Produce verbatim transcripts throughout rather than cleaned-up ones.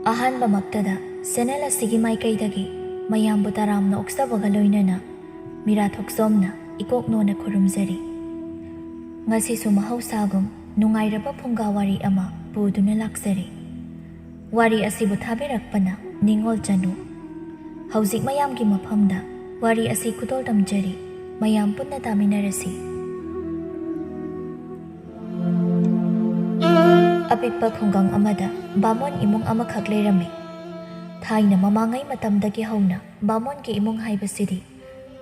ꯑꯍꯥꯟꯕꯃꯛꯇꯗ channel ꯑꯁꯤꯒꯤ ꯃꯥꯏꯀꯩꯗꯒꯤ ꯃꯌꯥꯝꯕꯨ ꯇꯔꯥꯝꯅ ꯑꯣꯛꯆꯕꯒ ꯂꯣꯏꯅꯅ ꯃꯤꯔꯥ ꯊꯣꯛꯆꯣꯝꯅ ꯏꯀꯣꯛ ꯅꯣꯟꯅ ꯈꯨꯔꯨꯝꯖꯔꯤ꯫ ꯉꯁꯤꯁꯨ ꯃꯍꯧꯁꯥꯒꯨꯝ ꯅꯨꯡꯉꯥꯏꯔꯕ ꯐꯨꯡꯒꯥ ꯋꯥꯔꯤ ꯑꯃ ꯄꯨꯗꯨꯅ ꯂꯥꯛꯆꯔꯤ꯫ ꯋꯥꯔꯤ ꯑꯁꯤꯕꯨ ꯊꯥꯕꯤꯔꯛꯄꯅ ꯅꯤꯡꯉꯣꯜ ꯆꯅꯨ꯫ ꯍꯧꯖꯤꯛ ꯃꯌꯥꯝꯒꯤ ꯃꯐꯝꯗ ꯋꯥꯔꯤ ꯑꯁꯤ ꯈꯨꯗꯣꯜ ꯇꯝꯖꯔꯤ꯫ ꯃꯌꯥꯝ ꯄꯨꯟꯅ ꯇꯥꯃꯤꯟꯅꯔꯁꯤ꯫ ꯑꯄꯤꯛꯄ ꯈꯨꯡꯒꯪ ꯑꯃꯗ ꯕꯥꯃꯣꯟ ꯏꯃꯨꯡ ꯑꯃꯈꯛ ꯂꯩꯔꯝꯃꯤ꯫ ꯊꯥꯏꯅ ꯃꯃꯥꯡꯉꯩ ꯃꯇꯝꯗꯒꯤ ꯍꯧꯅ ꯕꯥꯃꯣꯟꯒꯤ ꯏꯃꯨꯡ ꯍꯥꯏꯕꯁꯤꯗꯤ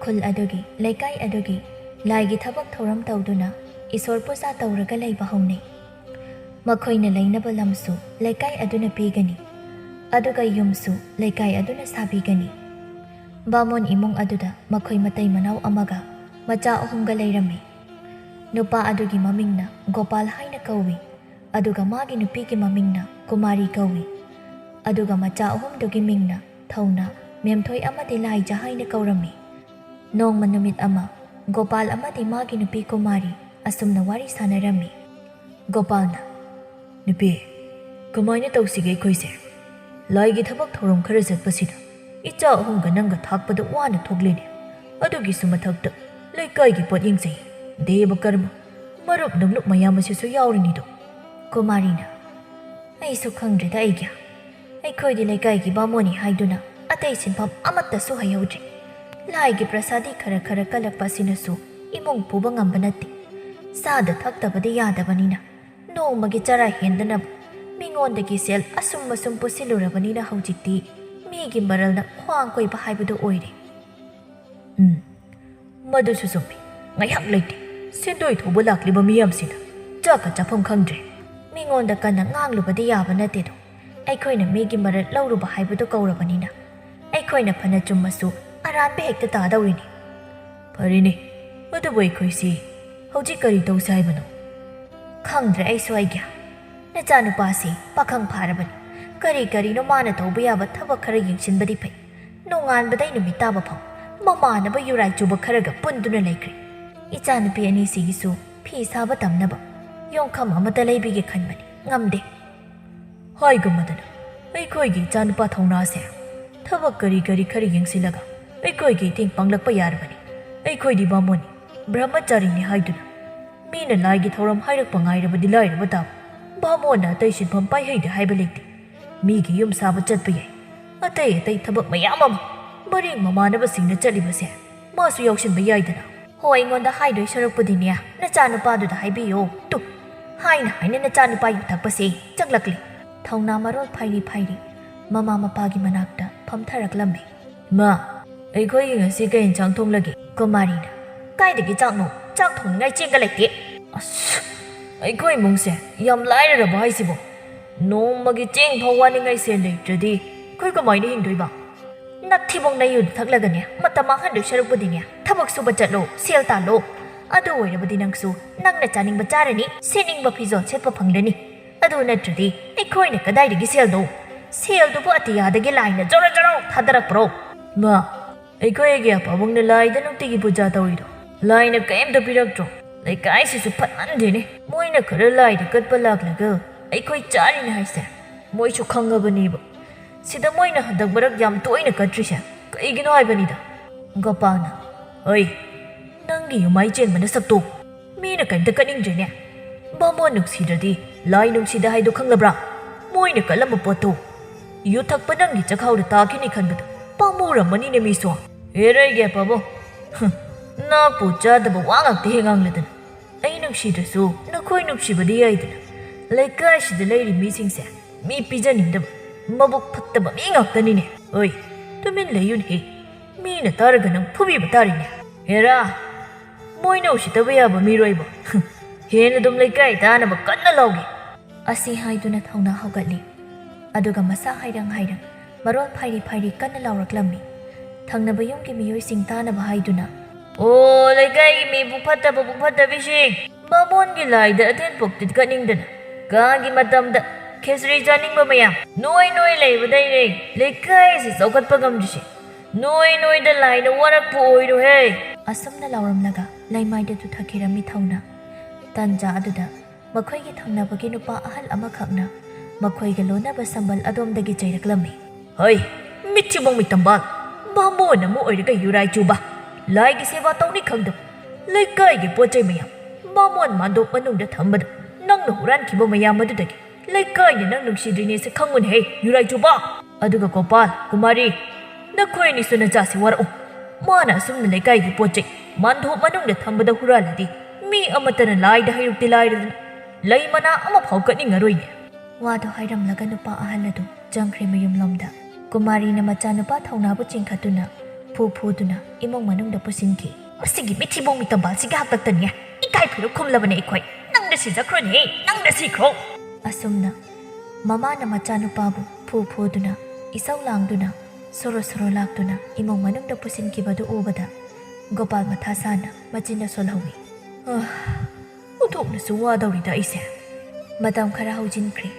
ꯈꯨꯜ ꯑꯗꯨꯒꯤ, ꯂꯩꯀꯥꯏ ꯑꯗꯨꯒꯤ ꯂꯥꯏꯒꯤ ꯊꯕꯛ ꯊꯧꯔꯝ ꯇꯧꯗꯨꯅ ꯏꯁꯣꯔ ꯄꯨꯖꯥ ꯇꯧꯔꯒ ꯂꯩꯕ ꯍꯧꯅꯩ꯫ ꯃꯈꯣꯏꯅ ꯂꯩꯅꯕ ꯂꯝꯁꯨ ꯂꯩꯀꯥꯏ ꯑꯗꯨꯅ ꯄꯤꯒꯅꯤ, ꯑꯗꯨꯒ ꯌꯨꯝꯁꯨ ꯂꯩꯀꯥꯏ ꯑꯗꯨꯅ ꯁꯥꯕꯤꯒꯅꯤ꯫ ꯕꯥꯃꯣꯟ ꯏꯃꯨꯡ ꯑꯗꯨꯗ ꯃꯈꯣꯏ ꯃꯇꯩ ꯃꯅꯥꯎ ꯑꯃꯒ ꯃꯆꯥ ꯑꯍꯨꯝꯒ ꯂꯩꯔꯝꯃꯤ꯫ ꯅꯨꯄꯥ ꯑꯗꯨꯒꯤ ꯃꯃꯤꯡꯅ ꯒꯣꯄꯥꯜ ꯍꯥꯏꯅ ꯀꯧꯏ, ꯑꯗꯨꯒ ꯃꯥꯒꯤ ꯅꯨꯄꯤꯒꯤ ꯃꯃꯤꯡꯅ ꯀꯨꯃꯥꯔꯤ ꯀꯧꯏ꯫ ꯑꯗꯨꯒ ꯃꯆꯥ ꯑꯍꯨꯝꯗꯨꯒꯤ ꯃꯤꯡꯅ ꯊꯧꯅ, ꯃꯦꯝꯊꯣꯏ ꯑꯃꯗꯤ ꯂꯥꯏꯖ ꯍꯥꯏꯅ ꯀꯧꯔꯝꯃꯤ꯫ ꯅꯣꯡꯃ ꯅꯨꯃꯤꯠ ꯑꯃ ꯒꯣꯄꯥꯜ ꯑꯃꯗꯤ ꯃꯥꯒꯤ ꯅꯨꯄꯤ ꯀꯨꯃꯥꯔꯤ ꯑꯁꯨꯝꯅ ꯋꯥꯔꯤ ꯁꯥꯟꯅꯔꯝꯃꯤ꯫ ꯒꯣꯄꯥꯜꯅ, "ꯅꯨꯄꯤ, ꯀꯃꯥꯏꯅ ꯇꯧꯁꯤꯒꯦ ꯑꯩꯈꯣꯏꯁꯦ? ꯂꯥꯏꯒꯤ ꯊꯕꯛ ꯊꯧꯔꯝ ꯈꯔ ꯆꯠꯄꯁꯤꯗ ꯏꯆꯥ ꯑꯍꯨꯝꯒ ꯅꯪꯒ ꯊꯥꯛꯄꯗ ꯋꯥꯅ ꯊꯣꯛꯂꯦꯅꯦ꯫ ꯑꯗꯨꯒꯤꯁꯨ ꯃꯊꯛꯇ ꯂꯩꯀꯥꯏꯒꯤ ꯄꯣꯠꯌꯦꯡ ꯆꯍꯤ, ꯗꯦꯕ ꯀꯔꯃ, ꯃꯔꯨꯞ ꯅꯨꯡꯂꯨꯞ ꯃꯌꯥꯝ ꯑꯁꯤꯁꯨ ꯌꯥꯎꯔꯤꯅꯤꯗꯣ꯫" ꯀꯨꯃꯥꯔꯤꯅ, "ꯑꯩꯁꯨ ꯈꯪꯗ꯭ꯔꯦꯗ ꯑꯩꯒꯤ꯫ ꯑꯩꯈꯣꯏꯗꯤ ꯂꯩꯀꯥꯏꯒꯤ ꯕꯥꯃꯣꯟꯅꯤ ꯍꯥꯏꯗꯨꯅ ꯑꯇꯩ ꯁꯤꯟꯐꯝ ꯑꯃꯠꯇꯁꯨ ꯍꯩꯍꯧꯗ꯭ꯔꯤ꯫ ꯂꯥꯏꯒꯤ ꯄ꯭ꯔꯁꯥꯗꯤ ꯈꯔ ꯈꯔ ꯀꯜꯂꯛꯄ ꯑꯁꯤꯅꯁꯨ ꯏꯃꯨꯡ ꯄꯨꯕ ꯉꯝꯕ ꯅꯠꯇꯦ꯫ ꯆꯥꯗ ꯊꯛꯇꯕꯗꯤ ꯌꯥꯗꯕꯅꯤꯅ ꯅꯣꯡꯃꯒꯤ ꯆꯔꯥ ꯍꯦꯟꯗꯅꯕ ꯃꯤꯉꯣꯟꯗꯒꯤ ꯁꯦꯜ ꯑꯁꯨꯝ ꯑꯁꯨꯝ ꯄꯨꯁꯤꯜꯂꯨꯔꯕꯅꯤꯅ ꯍꯧꯖꯤꯛꯇꯤ ꯃꯤꯒꯤ ꯃꯔꯜꯅ ꯈ꯭ꯋꯥꯡ ꯀꯣꯏꯕ ꯍꯥꯏꯕꯗꯨ ꯑꯣꯏꯔꯦ꯫" "ꯎꯝ, ꯃꯗꯨꯁꯨ ꯆꯨꯝꯃꯤ꯫ ꯉꯥꯏꯍꯥꯛ ꯂꯩꯇꯦ꯫ ꯁꯦꯟꯗꯣꯏ ꯊꯧꯕ ꯂꯥꯛꯂꯤꯕ ꯃꯤꯌꯥꯝꯁꯤꯅ ꯆꯥꯛꯀ ꯆꯥꯐꯝ ꯈꯪꯗ꯭ꯔꯦ꯫ ꯃꯤꯉꯣꯟꯗ ꯀꯟꯅ ꯉꯥꯡꯂꯨꯕꯗꯤ ꯌꯥꯕ ꯅꯠꯇꯦꯗꯣ꯫ ꯑꯩꯈꯣꯏꯅ ꯃꯤꯒꯤ ꯃꯔꯜ ꯂꯧꯔꯨꯕ ꯍꯥꯏꯕꯗꯨ ꯀꯧꯔꯕꯅꯤꯅ ꯑꯩꯈꯣꯏꯅ ꯐꯅ ꯆꯨꯝꯃꯁꯨ ꯑꯔꯥꯟꯕ ꯍꯦꯛꯇ ꯇꯥꯗꯧꯔꯤꯅꯤ꯫" "ꯐꯔꯦꯅꯦ, ꯑꯗꯨꯕꯨ ꯑꯩꯈꯣꯏꯁꯤ ꯍꯧꯖꯤꯛ ꯀꯔꯤ ꯇꯧꯁꯤ ꯍꯥꯏꯕꯅꯣ?" "ꯈꯪꯗ꯭ꯔꯦ ꯑꯩꯁꯨ ꯑꯩꯒꯤ꯫ ꯅꯆꯥꯅꯨꯄꯥꯁꯤ ꯄꯥꯈꯪ ꯐꯥꯔꯕꯅꯤ꯫ ꯀꯔꯤ ꯀꯔꯤꯅꯣ ꯃꯥꯅ ꯇꯧꯕ ꯌꯥꯕ ꯊꯕꯛ ꯈꯔ ꯌꯦꯡꯁꯤꯟꯕꯗꯤ ꯐꯩ꯫ ꯅꯣꯡꯉꯥꯟꯕꯗꯩ ꯅꯨꯃꯤꯠ ꯇꯥꯕ ꯐꯥꯎ ꯃꯃꯥꯟꯅꯕ ꯌꯨꯔꯥꯏ ꯆꯨꯕ ꯈꯔꯒ ꯄꯨꯟꯗꯨꯅ ꯂꯩꯈ꯭ꯔꯦ꯫ ꯏꯆꯥꯅꯨꯄꯤ ꯑꯅꯤꯁꯤꯒꯤꯁꯨ ꯐꯤ ꯁꯥꯕ ꯇꯝꯅꯕ ꯌꯣꯡꯈꯝ ꯑꯃꯠꯇ ꯂꯩꯕꯤꯒꯦ ꯈꯟꯕꯅꯤ, ꯉꯝꯗꯦ꯫" "ꯍꯥꯏꯒꯨꯝꯃꯗꯅ, ꯑꯩꯈꯣꯏꯒꯤ ꯏꯆꯥꯅꯨꯄꯥ ꯊꯧꯅꯥꯁꯦ ꯊꯕꯛ ꯀꯔꯤ ꯀꯔꯤ ꯈꯔ ꯌꯦꯡꯁꯤꯜꯂꯒ ꯑꯩꯈꯣꯏꯒꯤ ꯏꯇꯦꯡ ꯄꯥꯡꯂꯛꯄ ꯌꯥꯔꯕꯅꯤ꯫ ꯑꯩꯈꯣꯏꯗꯤ ꯕꯥꯃꯣꯟꯅꯤ, ꯕ꯭ꯔꯍꯃꯆꯥꯔꯤꯅꯤ ꯍꯥꯏꯗꯨꯅ ꯃꯤꯅ ꯂꯥꯏꯒꯤ ꯊꯧꯔꯝ ꯍꯥꯏꯔꯛꯄ ꯉꯥꯏꯔꯕꯗꯤ ꯂꯥꯏꯔꯕ ꯇꯥꯕ꯫ ꯕꯥꯃꯣꯟꯅ ꯑꯇꯩ ꯁꯤꯟꯐꯝ ꯄꯥꯏꯍꯩꯗꯦ ꯍꯥꯏꯕ ꯂꯩꯇꯦ꯫ ꯃꯤꯒꯤ ꯌꯨꯝ ꯁꯥꯕ ꯆꯠꯄ ꯌꯥꯏ, ꯑꯇꯩ ꯑꯇꯩ ꯊꯕꯛ ꯃꯌꯥꯝ ꯑꯃ ꯃꯔꯦꯡ ꯃꯃꯥꯟꯅꯕꯁꯤꯡꯅ ꯆꯠꯂꯤꯕꯁꯦ ꯃꯥꯁꯨ ꯌꯥꯎꯁꯤꯟꯕ ꯌꯥꯏꯗꯅ꯫ ꯍꯣ, ꯑꯩꯉꯣꯟꯗ ꯍꯥꯏꯗꯣꯏ ꯁꯔꯨꯛꯄꯨꯗꯤꯅꯦ, ꯅꯆꯥꯅꯨꯄꯥꯗꯨꯗ ꯍꯥꯏꯕꯤꯌꯣ꯫ ꯇꯨ, ꯍꯥꯏꯅ ꯍꯥꯏꯅ ꯅꯆꯥꯅꯨꯄꯥ ꯌꯨ ꯊꯛꯄꯁꯦ ꯆꯪꯂꯛꯂꯤ꯫ ꯊꯧꯅꯥ ꯃꯔꯣꯜ ꯐꯥꯏꯔꯤ ꯐꯥꯏꯔꯤ ꯃꯃꯥ ꯃꯄꯥꯒꯤ ꯃꯅꯥꯛꯇ ꯐꯝꯊꯔꯛꯂꯝꯃꯤ꯫ ꯃꯥ, ꯑꯩꯈꯣꯏꯒꯤ ꯉꯁꯤ ꯀꯩ ꯏꯟꯁꯥꯡ ꯊꯣꯡꯂꯒꯦ? ꯀꯨꯃꯥꯔꯤꯅ, ꯀꯥꯏꯗꯒꯤ ꯆꯥꯛꯅꯣ? ꯆꯥꯛ ꯊꯣꯡꯅꯤꯡꯉꯥꯏ ꯆꯦꯡꯒ ꯂꯩꯇꯦ꯫ ꯑꯁ, ꯑꯩꯈꯣꯏ ꯏꯃꯨꯡꯁꯦ ꯌꯥꯝ ꯂꯥꯏꯔꯔꯕ ꯍꯥꯏꯁꯤꯕꯣ꯫ ꯅꯣꯡꯃꯒꯤ ꯆꯦꯡ ꯐꯥꯎ ꯋꯥꯅꯤꯡꯉꯥꯏ ꯁꯦꯜ ꯂꯩꯇ꯭ꯔꯗꯤ ꯑꯩꯈꯣꯏ ꯀꯃꯥꯏꯅ ꯍꯤꯡꯗꯣꯏꯕ? ꯅꯊꯤꯕꯣꯡ ꯅꯌꯨꯗꯨ ꯊꯛꯂꯒꯅꯦ ꯃꯇꯝ ꯃꯥꯡꯍꯟꯗꯣꯏ ꯁꯔꯨꯛꯄꯨꯗꯤꯅꯦ, ꯊꯕꯛ ꯁꯨꯕ ꯆꯠꯂꯣ, ꯁꯦꯜ ꯇꯥꯜꯂꯣ꯫ ꯑꯗꯨ ꯑꯣꯏꯔꯕꯗꯤ ꯅꯪꯁꯨ ꯅꯪꯅ ꯆꯥꯅꯤꯡꯕ ꯆꯥꯔꯅꯤ, ꯁꯦꯠꯅꯤꯡꯕ ꯐꯤꯖꯣꯜ ꯁꯦꯠꯄ ꯐꯪꯂꯅꯤ꯫ ꯑꯗꯨ ꯅꯠꯇ꯭ꯔꯗꯤ ꯑꯩꯈꯣꯏꯅ ꯀꯗꯥꯏꯗꯒꯤ ꯁꯦꯜꯗꯣ? ꯁꯦꯜꯗꯨꯕꯨ ꯑꯇꯤꯌꯥꯗꯒꯤ ꯂꯥꯏꯅ ꯖꯣꯔꯣ ꯖꯣꯔꯣ ꯊꯥꯗꯔꯛꯄ꯭ꯔꯣ? ꯃꯥ, ꯑꯩꯈꯣꯏꯒꯤ ꯑꯄꯥꯕꯨꯡꯅ ꯂꯥꯏꯗ ꯅꯨꯡꯇꯤꯒꯤ ꯄꯨꯖꯥ ꯇꯧꯔꯤꯗꯣ ꯂꯥꯏꯅ ꯀꯩꯝꯇ ꯄꯤꯔꯛꯇ꯭ꯔꯣ? ꯂꯩꯀꯥꯏꯁꯤꯁꯨ ꯐꯠꯃꯟꯗꯦꯅꯦ꯫ ꯃꯣꯏꯅ ꯈꯔ ꯂꯥꯏꯗ ꯀꯠꯄ ꯂꯥꯛꯂꯒ ꯑꯩꯈꯣꯏ ꯆꯥꯔꯤꯅꯦ ꯍꯥꯏꯁꯦ ꯃꯣꯏꯁꯨ ꯈꯪꯉꯕꯅꯦꯕ꯫ ꯁꯤꯗ ꯃꯣꯏꯅ ꯍꯟꯗꯛ ꯃꯔꯛ ꯌꯥꯝ ꯇꯣꯏꯅ ꯀꯠꯇ꯭ꯔꯤꯁꯦ ꯀꯩꯒꯤꯅꯣ ꯍꯥꯏꯕꯅꯤꯗ꯫ ꯒꯣꯄꯥꯜꯅ, "ꯍꯣꯏ, ꯅꯪꯒꯤ ꯌꯨꯝꯃꯥꯏ ꯆꯦꯟꯕ ꯅꯁꯛꯇꯣ꯫ ꯃꯤꯅ ꯀꯩꯝꯇ ꯀꯠꯅꯤꯡꯗ꯭ꯔꯦꯅꯦ꯫ ꯕꯥꯃꯣꯟ ꯅꯨꯡꯁꯤꯗ꯭ꯔꯗꯤ ꯂꯥꯏ ꯅꯨꯡꯁꯤꯗꯦ ꯍꯥꯏꯗꯣ ꯈꯪꯂꯕ꯭ꯔꯥ? ꯃꯣꯏꯅ ꯀꯠꯂꯝꯕ ꯄꯣꯠꯇꯣ ꯌꯨ ꯊꯛꯄ ꯅꯪꯒꯤ ꯆꯈꯥꯎꯗ ꯇꯥꯈꯤꯅꯤ ꯈꯟꯕꯗ ꯄꯥꯝꯃꯨꯔꯝꯃꯅꯤꯅꯦ ꯃꯤꯁꯨ꯫ ꯍꯦꯔꯩꯒꯦ ꯄꯥꯕꯨꯡ, ꯍꯨꯝ, ꯅꯥꯛꯄꯨ ꯆꯥꯗꯕ ꯋꯥ ꯉꯥꯛꯇ ꯍꯦꯛ ꯉꯥꯡꯂꯗꯅ꯫ ꯑꯩ ꯅꯨꯡꯁꯤꯗ꯭ꯔꯁꯨ ꯅꯈꯣꯏ ꯅꯨꯡꯁꯤꯕꯗꯤ ꯌꯥꯏꯗꯅ꯫ ꯂꯩꯀꯥꯏꯁꯤꯗ ꯂꯩꯔꯤ ꯃꯤꯁꯤꯡꯁꯦ ꯃꯤ ꯄꯤꯖꯅꯤꯡꯗꯕ, ꯃꯕꯨꯛ ꯐꯠꯇꯕ ꯃꯤ ꯉꯥꯛꯇꯅꯤꯅꯦ꯫ ꯑꯣꯏ, ꯇꯨꯃꯤꯟ ꯂꯩꯌꯨꯅꯦꯍꯦ꯫ ꯃꯤꯅ ꯇꯥꯔꯒ ꯅꯪ ꯐꯨꯕꯤꯕ ꯇꯥꯔꯦꯅꯦ꯫ ꯍꯦꯔꯥ, ꯃꯣꯏꯅ ꯎꯁꯤꯠꯇꯕ ꯌꯥꯕ ꯃꯤꯔꯣꯏꯕ꯫ ꯍꯦꯟꯅ ꯑꯗꯨꯝ ꯂꯩꯀꯥꯏ ꯇꯥꯅꯕ ꯀꯟꯅ ꯂꯥꯎꯒꯦ꯫" ꯑꯁꯤ ꯍꯥꯏꯗꯨꯅ ꯊꯧꯅꯥ ꯍꯧꯒꯠꯂꯤ꯫ ꯑꯗꯨꯒ ꯃꯁꯥ ꯍꯥꯏꯔꯪ ꯍꯥꯏꯔꯪ ꯃꯔꯣꯜ ꯐꯥꯏꯔꯤ ꯐꯥꯏꯔꯤ ꯀꯟꯅ ꯂꯥꯎꯔꯛꯂꯝꯃꯤ꯫ ꯊꯪꯅꯕ ꯌꯨꯝꯒꯤ ꯃꯤꯑꯣꯏꯁꯤꯡ ꯇꯥꯅꯕ ꯍꯥꯏꯗꯨꯅ, "ꯑꯣ, ꯂꯩꯀꯥꯏꯒꯤ ꯃꯤ ꯄꯨꯐꯠꯇꯕ ꯄꯨꯐꯠꯇꯕꯤꯁꯤꯡ, ꯕꯥꯃꯣꯟꯒꯤ ꯂꯥꯏꯗ ꯑꯊꯦꯟ ꯄꯣꯛꯇꯤꯠ ꯀꯠꯅꯤꯡꯗꯅ ꯀꯥꯡꯒꯤ ꯃꯇꯝꯗ ꯈꯦꯆ꯭ꯔꯤ ꯆꯥꯅꯤꯡꯕ ꯃꯌꯥꯝ, ꯅꯣꯏ ꯅꯣꯏ ꯂꯩꯕꯗꯩꯅꯦ ꯂꯩꯀꯥꯏꯁꯤ ꯆꯥꯎꯈꯠꯄ ꯉꯝꯗ꯭ꯔꯤꯁꯦ꯫ ꯅꯣꯏ ꯅꯣꯏꯗ ꯂꯥꯏꯅ ꯋꯥꯔꯛꯄ ꯑꯣꯏꯔꯨꯍꯦ!" ꯑꯁꯨꯝꯅ ꯂꯥꯎꯔꯝꯂꯒ ꯂꯩꯃꯥꯏꯗ ꯇꯨꯊꯈꯤꯔꯝꯃꯤ ꯊꯧꯅ꯫ ꯇꯟꯖꯥ ꯑꯗꯨꯗ ꯃꯈꯣꯏꯒꯤ ꯊꯪꯅꯕꯒꯤ ꯅꯨꯄꯥ ꯑꯍꯜ ꯑꯃꯈꯛꯅ ꯃꯈꯣꯏꯒ ꯂꯣꯟꯅꯕ ꯁꯝꯕꯜ ꯑꯗꯣꯝꯗꯒꯤ ꯆꯩꯔꯛꯂꯝꯃꯤ꯫ "ꯍꯩ, ꯃꯤꯠꯊꯤꯕꯣꯡ ꯃꯤꯇꯝꯕꯥꯜ, ꯕꯥꯃꯣꯟ ꯑꯃ ꯑꯣꯏꯔꯒ ꯌꯨꯔꯥꯏ ꯆꯨꯕ, ꯂꯥꯏꯒꯤ ꯁꯦꯕꯥ ꯇꯧꯅꯤ ꯈꯪꯗꯕ, ꯂꯩꯀꯥꯏꯒꯤ ꯄꯣꯠ ꯆꯩ ꯃꯌꯥꯝ ꯕꯥꯃꯣꯟ ꯃꯥꯟꯗꯣꯞ ꯃꯅꯨꯡꯗ ꯊꯝꯕꯗ ꯅꯪꯅ ꯍꯨꯔꯥꯟꯈꯤꯕ ꯃꯌꯥꯝ ꯑꯗꯨꯗꯒꯤ ꯂꯩꯀꯥꯏꯅ ꯅꯪ ꯅꯨꯡꯁꯤꯗ꯭ꯔꯤꯅꯦꯁꯦ ꯈꯪꯉꯨꯅꯦꯍꯦ, ꯌꯨꯔꯥꯏ ꯆꯨꯕ꯫ ꯑꯗꯨꯒ ꯒꯣꯄꯥꯜ, ꯀꯨꯃꯥꯔꯤ, ꯅꯈꯣꯏ ꯑꯅꯤꯁꯨ ꯅꯆꯥꯁꯤ ꯋꯥꯔꯛꯎ꯫ ꯃꯥꯅ ꯑꯁꯨꯝꯅ ꯂꯩꯀꯥꯏꯒꯤ ꯄꯣꯠ ꯆꯩ ꯃꯥꯟꯗꯣꯞ ꯃꯅꯨꯡꯗ ꯊꯝꯕꯗ ꯍꯨꯔꯥꯜꯂꯗꯤ ꯃꯤ ꯑꯃꯠꯇꯅ ꯂꯥꯏꯗ ꯍꯩꯔꯨꯛꯇꯤ ꯂꯥꯏꯔꯗꯅ ꯂꯩ ꯃꯅꯥ ꯑꯃꯐꯥꯎ ꯀꯠꯅꯤꯡꯉꯔꯣꯏꯅꯦ꯫" ꯋꯥꯗꯨ ꯍꯥꯏꯔꯝꯂꯒ ꯅꯨꯄꯥ ꯑꯍꯜ ꯑꯗꯨ ꯆꯪꯈ꯭ꯔꯦ ꯃꯌꯨꯝꯂꯣꯝꯗ꯫ ꯀꯨꯃꯥꯔꯤꯅ ꯃꯆꯥꯅꯨꯄꯥ ꯊꯧꯅꯥꯕꯨ ꯆꯤꯡꯈꯠꯇꯨꯅ ꯐꯨ ꯐꯨꯗꯨꯅ ꯏꯃꯨꯡ ꯃꯅꯨꯡꯗ ꯄꯨꯁꯤꯟꯈꯤ꯫ "ꯃꯁꯤꯒꯤ ꯃꯤꯊꯤꯕꯣꯡ ꯃꯤꯇꯝꯕꯥꯜꯁꯤꯒꯤ ꯍꯥꯛꯇꯛꯇꯅꯦ ꯏꯀꯥꯏ ꯐꯤꯔꯨꯛ ꯈꯨꯝꯂꯕꯅꯦ ꯑꯩꯈꯣꯏ꯫ ꯅꯪꯅ ꯁꯤꯖꯈ꯭ꯔꯣꯅꯦ, ꯅꯪꯅ ꯁꯤꯈ꯭ꯔꯣ!" ꯑꯁꯨꯝꯅ ꯃꯃꯥꯅ ꯃꯆꯥꯅꯨꯄꯥꯕꯨ ꯐꯨ ꯐꯨꯗꯨꯅ, ꯏꯁꯧ ꯂꯥꯡꯗꯨꯅ, ꯁꯣꯔꯣ ꯁꯣꯔꯣ ꯂꯥꯛꯇꯨꯅ ꯏꯃꯨꯡ ꯃꯅꯨꯡꯗ ꯄꯨꯁꯤꯟꯈꯤꯕꯗꯨ ꯎꯕꯗ ꯒꯣꯄꯥꯜ ꯃꯊꯥ ꯁꯥꯅ ꯃꯆꯤꯟꯗ ꯁꯣꯜꯍꯧꯏ꯫ ꯑꯣꯟꯊꯣꯛꯅꯁꯨ ꯋꯥꯗꯧꯔꯤꯗ ꯑꯩꯁꯦ꯫ ꯃꯇꯝ ꯈꯔ ꯍꯧꯖꯤꯟꯈ꯭ꯔꯦ꯫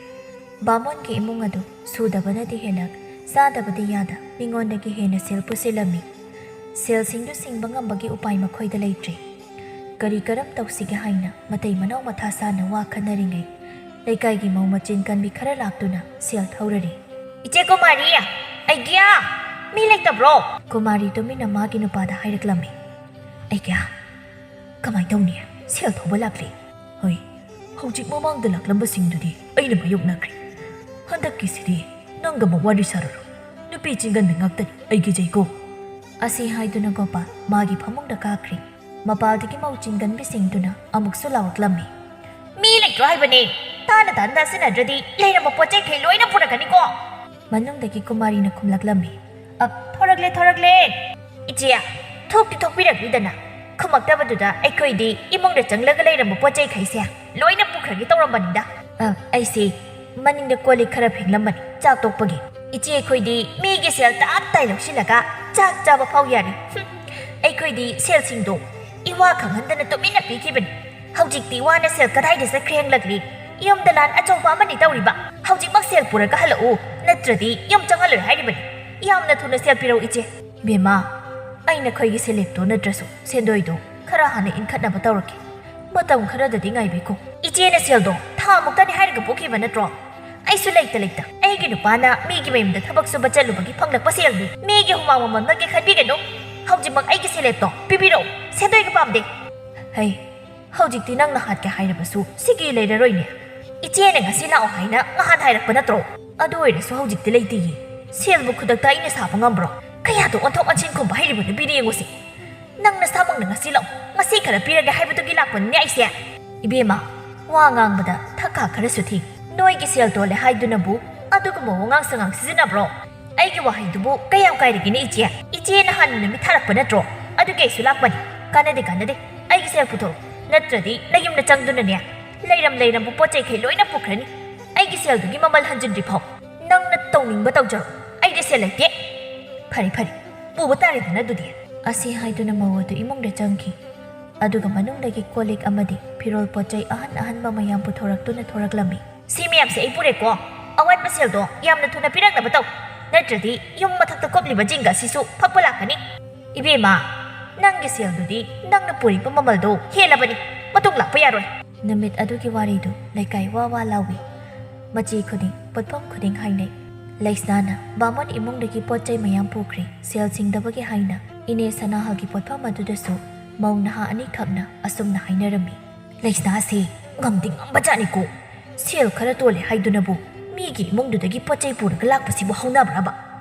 ꯕꯥꯃꯣꯟꯒꯤ ꯏꯃꯨꯡ ꯑꯗꯨ ꯁꯨꯗꯕꯅꯗꯤ ꯍꯦꯜꯂꯛ, ꯆꯥꯗꯕꯗꯤ ꯌꯥꯗ, ꯃꯤꯉꯣꯟꯗꯒꯤ ꯍꯦꯟꯅ ꯁꯦꯜ ꯄꯨꯁꯤꯜꯂꯝꯃꯤ꯫ ꯁꯦꯜꯁꯤꯡꯗꯨ ꯁꯤꯡꯕ ꯉꯝꯕꯒꯤ ꯎꯄꯥꯏ ꯃꯈꯣꯏꯗ ꯂꯩꯇ꯭ꯔꯦ꯫ ꯀꯔꯤ ꯀꯔꯝ ꯇꯧꯁꯤꯒꯦ ꯍꯥꯏꯅ ꯃꯇꯩ ꯃꯅꯥꯎ ꯃꯊꯥ ꯁꯥꯅ ꯋꯥ ꯈꯟꯅꯔꯤꯉꯩ, ꯂꯩꯀꯥꯏꯒꯤ ꯃꯧ ꯃꯆꯤꯟ ꯀꯟꯕꯤ ꯈꯔ ꯂꯥꯛꯇꯨꯅ ꯁꯦꯜ ꯊꯧꯔꯔꯤ꯫ "ꯏꯆꯦ ꯀꯨꯃꯥꯔꯤ, ꯑꯩꯒꯤꯌꯥ, ꯃꯤ ꯂꯩꯇꯕ꯭ꯔꯣ?" ꯀꯨꯃꯥꯔꯤ ꯇꯨꯃꯤꯟꯅ ꯃꯥꯒꯤ ꯅꯨꯄꯥꯗ ꯍꯥꯏꯔꯛꯂꯝꯃꯤ꯫ "ꯑꯩꯒꯤꯌꯥ, ꯀꯃꯥꯏ ꯇꯧꯅꯤ? ꯁꯦꯜ ꯊꯧꯕ ꯂꯥꯛꯂꯤ꯫" "ꯍꯣꯏ, ꯍꯧꯖꯤꯛ ꯃꯃꯥꯡꯗ ꯂꯥꯛꯂꯝꯕꯁꯤꯡꯗꯨꯗꯤ ꯑꯩꯅ ꯃꯥꯌꯣꯛꯅꯈ꯭ꯔꯦ꯫ ꯍꯟꯗꯛꯀꯤꯁꯤꯗꯤ ꯅꯪꯒ ꯑꯃꯨꯛ ꯋꯥꯔꯤ ꯁꯥꯔꯔꯣꯏ꯫ ꯅꯨꯄꯤ ꯆꯤꯡꯒꯟꯕꯤ ꯉꯥꯛꯇꯅꯤ ꯑꯩꯒꯤ ꯖꯩꯒꯣ꯫" ꯑꯁꯤ ꯍꯥꯏꯗꯨꯅ ꯒꯣꯄꯥꯜ ꯃꯥꯒꯤ ꯐꯃꯨꯡꯗ ꯀꯥꯈ꯭ꯔꯦ꯫ ꯃꯄꯥꯜꯗꯒꯤ ꯃꯧ ꯆꯤꯡꯒꯟꯕꯤꯁꯤꯡꯗꯨꯅ ꯑꯃꯨꯛꯁꯨ ꯂꯥꯎꯔꯛꯂꯝꯃꯤ꯫ "ꯃꯤ ꯂꯩꯇ꯭ꯔꯣ ꯍꯥꯏꯕꯅꯦ? ꯇꯥꯅ ꯇꯥꯅ ꯇꯥꯁꯤꯟꯅꯗ꯭ꯔꯗꯤ ꯂꯩꯔꯝꯕ ꯄꯣꯠ ꯆꯩꯈꯩ ꯂꯣꯏꯅ ꯄꯨꯔꯛꯀꯅꯤꯀꯣ!" ꯃꯅꯨꯡꯗꯒꯤ ꯀꯨꯃꯥꯔꯤꯅ ꯈꯨꯝꯂꯛꯂꯝꯃꯤ꯫ "ꯑ, ꯊꯣꯔꯛꯂꯦ, ꯊꯣꯔꯛꯂꯦ꯫ ꯏꯆꯦ, ꯊꯣꯛꯇꯤ ꯊꯣꯛꯄꯤꯔꯛꯂꯤꯗꯅ꯫ ꯈꯨꯝꯃꯛꯇꯕꯗꯨꯗ ꯑꯩꯈꯣꯏꯗꯤ ꯏꯃꯨꯡꯗ ꯆꯪꯂꯒ ꯂꯩꯔꯝꯕ ꯄꯣꯠ ꯆꯩꯈꯩꯁꯦ ꯂꯣꯏꯅ ꯄꯨꯈ꯭ꯔꯒꯦ ꯇꯧꯔꯝꯕꯅꯤꯗ꯫ ꯑ, ꯑꯩꯁꯦ ꯃꯅꯤꯡꯗ ꯀꯣꯜ ꯂꯤꯛ ꯈꯔ ꯐꯦꯡꯂꯝꯕꯅꯤ ꯆꯥꯛ ꯇꯣꯛꯄꯒꯤ꯫ ꯏꯆꯦ ꯑꯩꯈꯣꯏꯗꯤ ꯃꯤꯒꯤ ꯁꯦꯜ ꯇꯞ ꯇꯥꯏ ꯂꯧꯁꯤꯜꯂꯒ ꯆꯥꯛ ꯆꯥꯕ ꯐꯥꯎ ꯌꯥꯔꯤ꯫ ꯍꯨꯝ, ꯑꯩꯈꯣꯏꯗꯤ ꯁꯦꯜꯁꯤꯡꯗꯣ ꯏꯋꯥ ꯈꯪꯍꯟꯗꯅ ꯇꯨꯃꯤꯟꯅ ꯄꯤꯈꯤꯕꯅꯤ꯫ ꯍꯧꯖꯤꯛꯇꯤ ꯏꯋꯥꯅ ꯁꯦꯜ ꯀꯗꯥꯏꯗ ꯆꯠꯈ꯭ꯔꯦ ꯍꯪꯂꯛꯂꯤ꯫ ꯌꯨꯝꯗ ꯂꯥꯟ ꯑꯆꯧꯕ ꯑꯃꯅꯤ ꯇꯧꯔꯤꯕ꯫ ꯍꯧꯖꯤꯛꯃꯛ ꯁꯦꯜ ꯄꯨꯔꯒ ꯍꯜꯂꯛꯎ, ꯅꯠꯇ꯭ꯔꯗꯤ ꯌꯨꯝ ꯆꯪꯍꯜꯂꯣꯏ ꯍꯥꯏꯔꯤꯕꯅꯤ꯫ ꯌꯥꯝꯅ ꯊꯨꯅ ꯁꯦꯜ ꯄꯤꯔꯛꯎ ꯏꯆꯦ꯫" "ꯏꯕꯦꯝꯃ, ꯑꯩ ꯅꯈꯣꯏꯒꯤ ꯁꯦꯜꯂꯦꯞꯇꯣ ꯅꯠꯇ꯭ꯔꯁꯨ ꯁꯦꯟꯗꯣꯏꯗꯣ ꯈꯔ ꯍꯥꯟꯅ ꯏꯟꯈꯠꯅꯕ ꯇꯧꯔꯛꯀꯦ꯫ ꯃꯇꯝ ꯈꯔꯗꯗꯤ ꯉꯥꯏꯕꯤꯈꯣ꯫" "ꯏꯆꯦꯅ ꯁꯦꯜꯗꯣ ꯊꯥ ꯃꯨꯛꯇꯅꯤ ꯍꯥꯏꯔꯒ ꯄꯨꯈꯤꯕ ꯅꯠꯇ꯭ꯔꯣ? ꯑꯩꯁꯨ ꯂꯩꯇ ꯂꯩꯇ ꯑꯩꯒꯤ ꯅꯨꯄꯥꯅ ꯃꯤꯒꯤ ꯃꯌꯨꯝꯗ ꯊꯕꯛ ꯁꯨꯕ ꯆꯠꯂꯨꯕꯒꯤ ꯐꯪꯂꯛꯄ ꯁꯦꯜꯅꯤ꯫ ꯃꯤꯒꯤ ꯍꯨꯃꯥꯡ ꯃꯃꯜ ꯅꯣꯏꯒꯤ ꯈꯟꯕꯤꯒꯅꯨ꯫ ꯍꯧꯖꯤꯛꯃꯛ ꯑꯩꯒꯤ ꯁꯦꯜꯂꯦꯞꯇꯣ ꯄꯤꯕꯤꯔꯛꯎ꯫ ꯁꯦꯟꯗꯣꯏꯒ ꯄꯥꯝꯗꯦ꯫ ꯍꯩ, ꯍꯧꯖꯤꯛꯇꯤ ꯅꯪꯅ ꯍꯥꯠꯀꯦ ꯍꯥꯏꯔꯕꯁꯨ ꯁꯤꯒꯤ ꯂꯩꯔꯔꯣꯏꯅꯦ꯫ ꯏꯆꯦꯅ ꯉꯁꯤ ꯂꯥꯛꯑꯣ ꯍꯥꯏꯅ ꯉꯍꯥꯟ ꯍꯥꯏꯔꯛꯄ ꯅꯠꯇ꯭ꯔꯣ? ꯑꯗꯨ ꯑꯣꯏꯔꯁꯨ ꯍꯧꯖꯤꯛꯇꯤ ꯂꯩꯇꯦꯌꯦ꯫ ꯁꯦꯜꯕꯨ ꯈꯨꯗꯛꯇ ꯑꯩꯅ ꯁꯥꯕ ꯉꯝꯕ꯭ꯔꯣ? ꯀꯌꯥꯗ ꯑꯣꯟꯊꯣꯛ ꯑꯣꯟꯁꯤꯟ ꯈꯨꯝꯕ ꯍꯩꯔꯤꯕ ꯅꯨꯄꯤꯅ ꯌꯦꯡꯉꯨꯁꯦ꯫ ꯅꯪ ꯅꯁꯥꯃꯛꯅ ꯉꯁꯤ ꯂꯥꯛꯑꯣ, ꯉꯁꯤ ꯈꯔ ꯄꯤꯔꯒꯦ ꯍꯥꯏꯕꯗꯨꯒꯤ ꯂꯥꯛꯄꯅꯤꯅꯦ ꯑꯩꯁꯦ꯫ ꯏꯕꯦꯝꯃ, ꯋꯥ ꯉꯥꯡꯕꯗ ꯊꯛ ꯈꯥ ꯈꯔꯁꯨ ꯊꯤ꯫ ꯅꯣꯏꯒꯤ ꯁꯦꯜ ꯇꯣꯜꯂꯦ ꯍꯥꯏꯗꯨꯅꯕꯨ ꯑꯗꯨꯒꯨꯝꯕ ꯋꯥꯉꯥꯡ ꯁꯉꯥꯡ ꯁꯤꯖꯤꯟꯅꯕ꯭ꯔꯣ? ꯑꯩꯒꯤ ꯋꯥꯍꯩꯗꯨꯕꯨ ꯀꯌꯥꯝ ꯀꯥꯏꯔꯒꯦꯅꯦ ꯏꯆꯦ? ꯏꯆꯦꯅ ꯍꯥꯟꯅ ꯅꯨꯃꯤꯠ ꯊꯥꯔꯛꯄ ꯅꯠꯇ꯭ꯔꯣ? ꯑꯗꯨꯒꯤ ꯑꯩꯁꯨ ꯂꯥꯛꯄꯅꯤ꯫ ꯀꯥꯟꯅꯗꯦ, ꯀꯥꯟꯅꯗꯦ꯫ ꯑꯩꯒꯤ ꯁꯦꯜ ꯄꯨꯊꯣꯔꯛꯑꯣ, ꯅꯠꯇ꯭ꯔꯗꯤ ꯅꯌꯨꯝꯗ ꯆꯪꯗꯨꯅꯅꯦ ꯂꯩꯔꯝ ꯂꯩꯔꯝꯕ ꯄꯣꯠ ꯆꯩꯈꯩ ꯂꯣꯏꯅ ꯄꯨꯈ꯭ꯔꯅꯤ꯫ ꯑꯩꯒꯤ ꯁꯦꯜꯗꯨꯒꯤ ꯃꯃꯜ ꯍꯟꯖꯤꯟꯗ꯭ꯔꯤ ꯐꯥꯎ ꯅꯪꯅ ꯇꯧꯅꯤꯡꯕ ꯇꯧꯖꯔꯣ꯫ ꯑꯩꯗꯤ ꯁꯦꯜ ꯂꯩꯇꯦ꯫ ꯐꯔꯦ, ꯐꯔꯦ, ꯄꯨꯕ ꯇꯥꯔꯦꯗꯅ ꯑꯗꯨꯗꯤ꯫ ꯑꯁꯤ ꯍꯥꯏꯗꯨꯅ ꯃꯧ ꯑꯗꯨ ꯏꯃꯨꯡꯗ ꯆꯪꯈꯤ꯫ ꯑꯗꯨꯒ ꯃꯅꯨꯡꯗꯒꯤ ꯀꯣꯜ ꯂꯤꯛ ꯑꯃꯗꯤ ꯐꯤꯔꯣꯜ ꯄꯣꯠ ꯆꯩ ꯑꯍꯟ ꯑꯍꯟꯕ ꯃꯌꯥꯝ ꯄꯨꯊꯣꯔꯛꯇꯨꯅ ꯊꯣꯔꯛꯂꯝꯃꯤ꯫ ꯁꯤ ꯃꯌꯥꯝꯁꯦ ꯑꯩ ꯄꯨꯔꯦꯀꯣ꯫ ꯑꯋꯥꯠꯄ ꯁꯦꯜꯗꯣ ꯌꯥꯝꯅ ꯊꯨꯅ ꯄꯤꯔꯛꯅꯕ ꯇꯧ, ꯅꯠꯇ꯭ꯔꯗꯤ ꯌꯨꯝ ꯃꯊꯛꯇ ꯀꯨꯞꯂꯤꯕ ꯖꯤꯡꯒ ꯑꯁꯤꯁꯨ ꯐꯛꯄ ꯂꯥꯛꯀꯅꯤ꯫ ꯏꯕꯦꯝꯃ, ꯅꯪꯒꯤ ꯁꯦꯜꯗꯨꯗꯤ ꯅꯪꯅ ꯄꯨꯔꯤꯕ ꯃꯃꯜꯗꯣ ꯍꯦꯜꯂꯕꯅꯤ꯫ ꯃꯇꯨꯡ ꯂꯥꯛꯄ ꯌꯥꯔꯣꯏ꯫ ꯅꯨꯃꯤꯠ ꯑꯗꯨꯒꯤ ꯋꯥꯔꯤꯗꯨ ꯂꯩꯀꯥꯏ ꯋꯥ ꯋꯥ ꯂꯥꯎꯏ꯫ ꯃꯆꯤ ꯈꯨꯗꯤꯡ, ꯄꯣꯠꯐꯝ ꯈꯨꯗꯤꯡ ꯍꯥꯏꯅꯩ꯫ ꯂꯩꯁꯅꯥꯅ ꯕꯥꯃꯣꯟ ꯏꯃꯨꯡꯗꯒꯤ ꯄꯣꯠ ꯆꯩ ꯃꯌꯥꯝ ꯄꯨꯈ꯭ꯔꯦ꯫ ꯁꯦꯜ ꯁꯤꯡꯗꯕꯒꯤ ꯍꯥꯏꯅ ꯏꯅꯦ ꯁꯅꯥꯍꯜꯒꯤ ꯄꯣꯠꯐꯝ ꯑꯗꯨꯗꯁꯨ ꯃꯧ ꯅꯍꯥ ꯑꯅꯤꯈꯛꯅ ꯑꯁꯨꯝꯅ ꯍꯥꯏꯅꯔꯝꯃꯤ꯫ ꯂꯩꯁꯅꯥꯁꯤ ꯉꯝꯗꯤ ꯉꯝꯕꯖꯥꯠꯅꯤꯀꯣ꯫ ꯁꯦꯜ ꯈꯔ ꯇꯣꯜꯂꯦ ꯍꯥꯏꯗꯨꯅꯕꯨ ꯃꯤꯒꯤ ꯏꯃꯨꯡꯗꯨꯗꯒꯤ ꯄꯣꯠ ꯆꯩ ꯄꯨꯔꯒ ꯂꯥꯛꯄꯁꯤꯕꯨ ꯍꯧꯅꯕ꯭ꯔꯕ?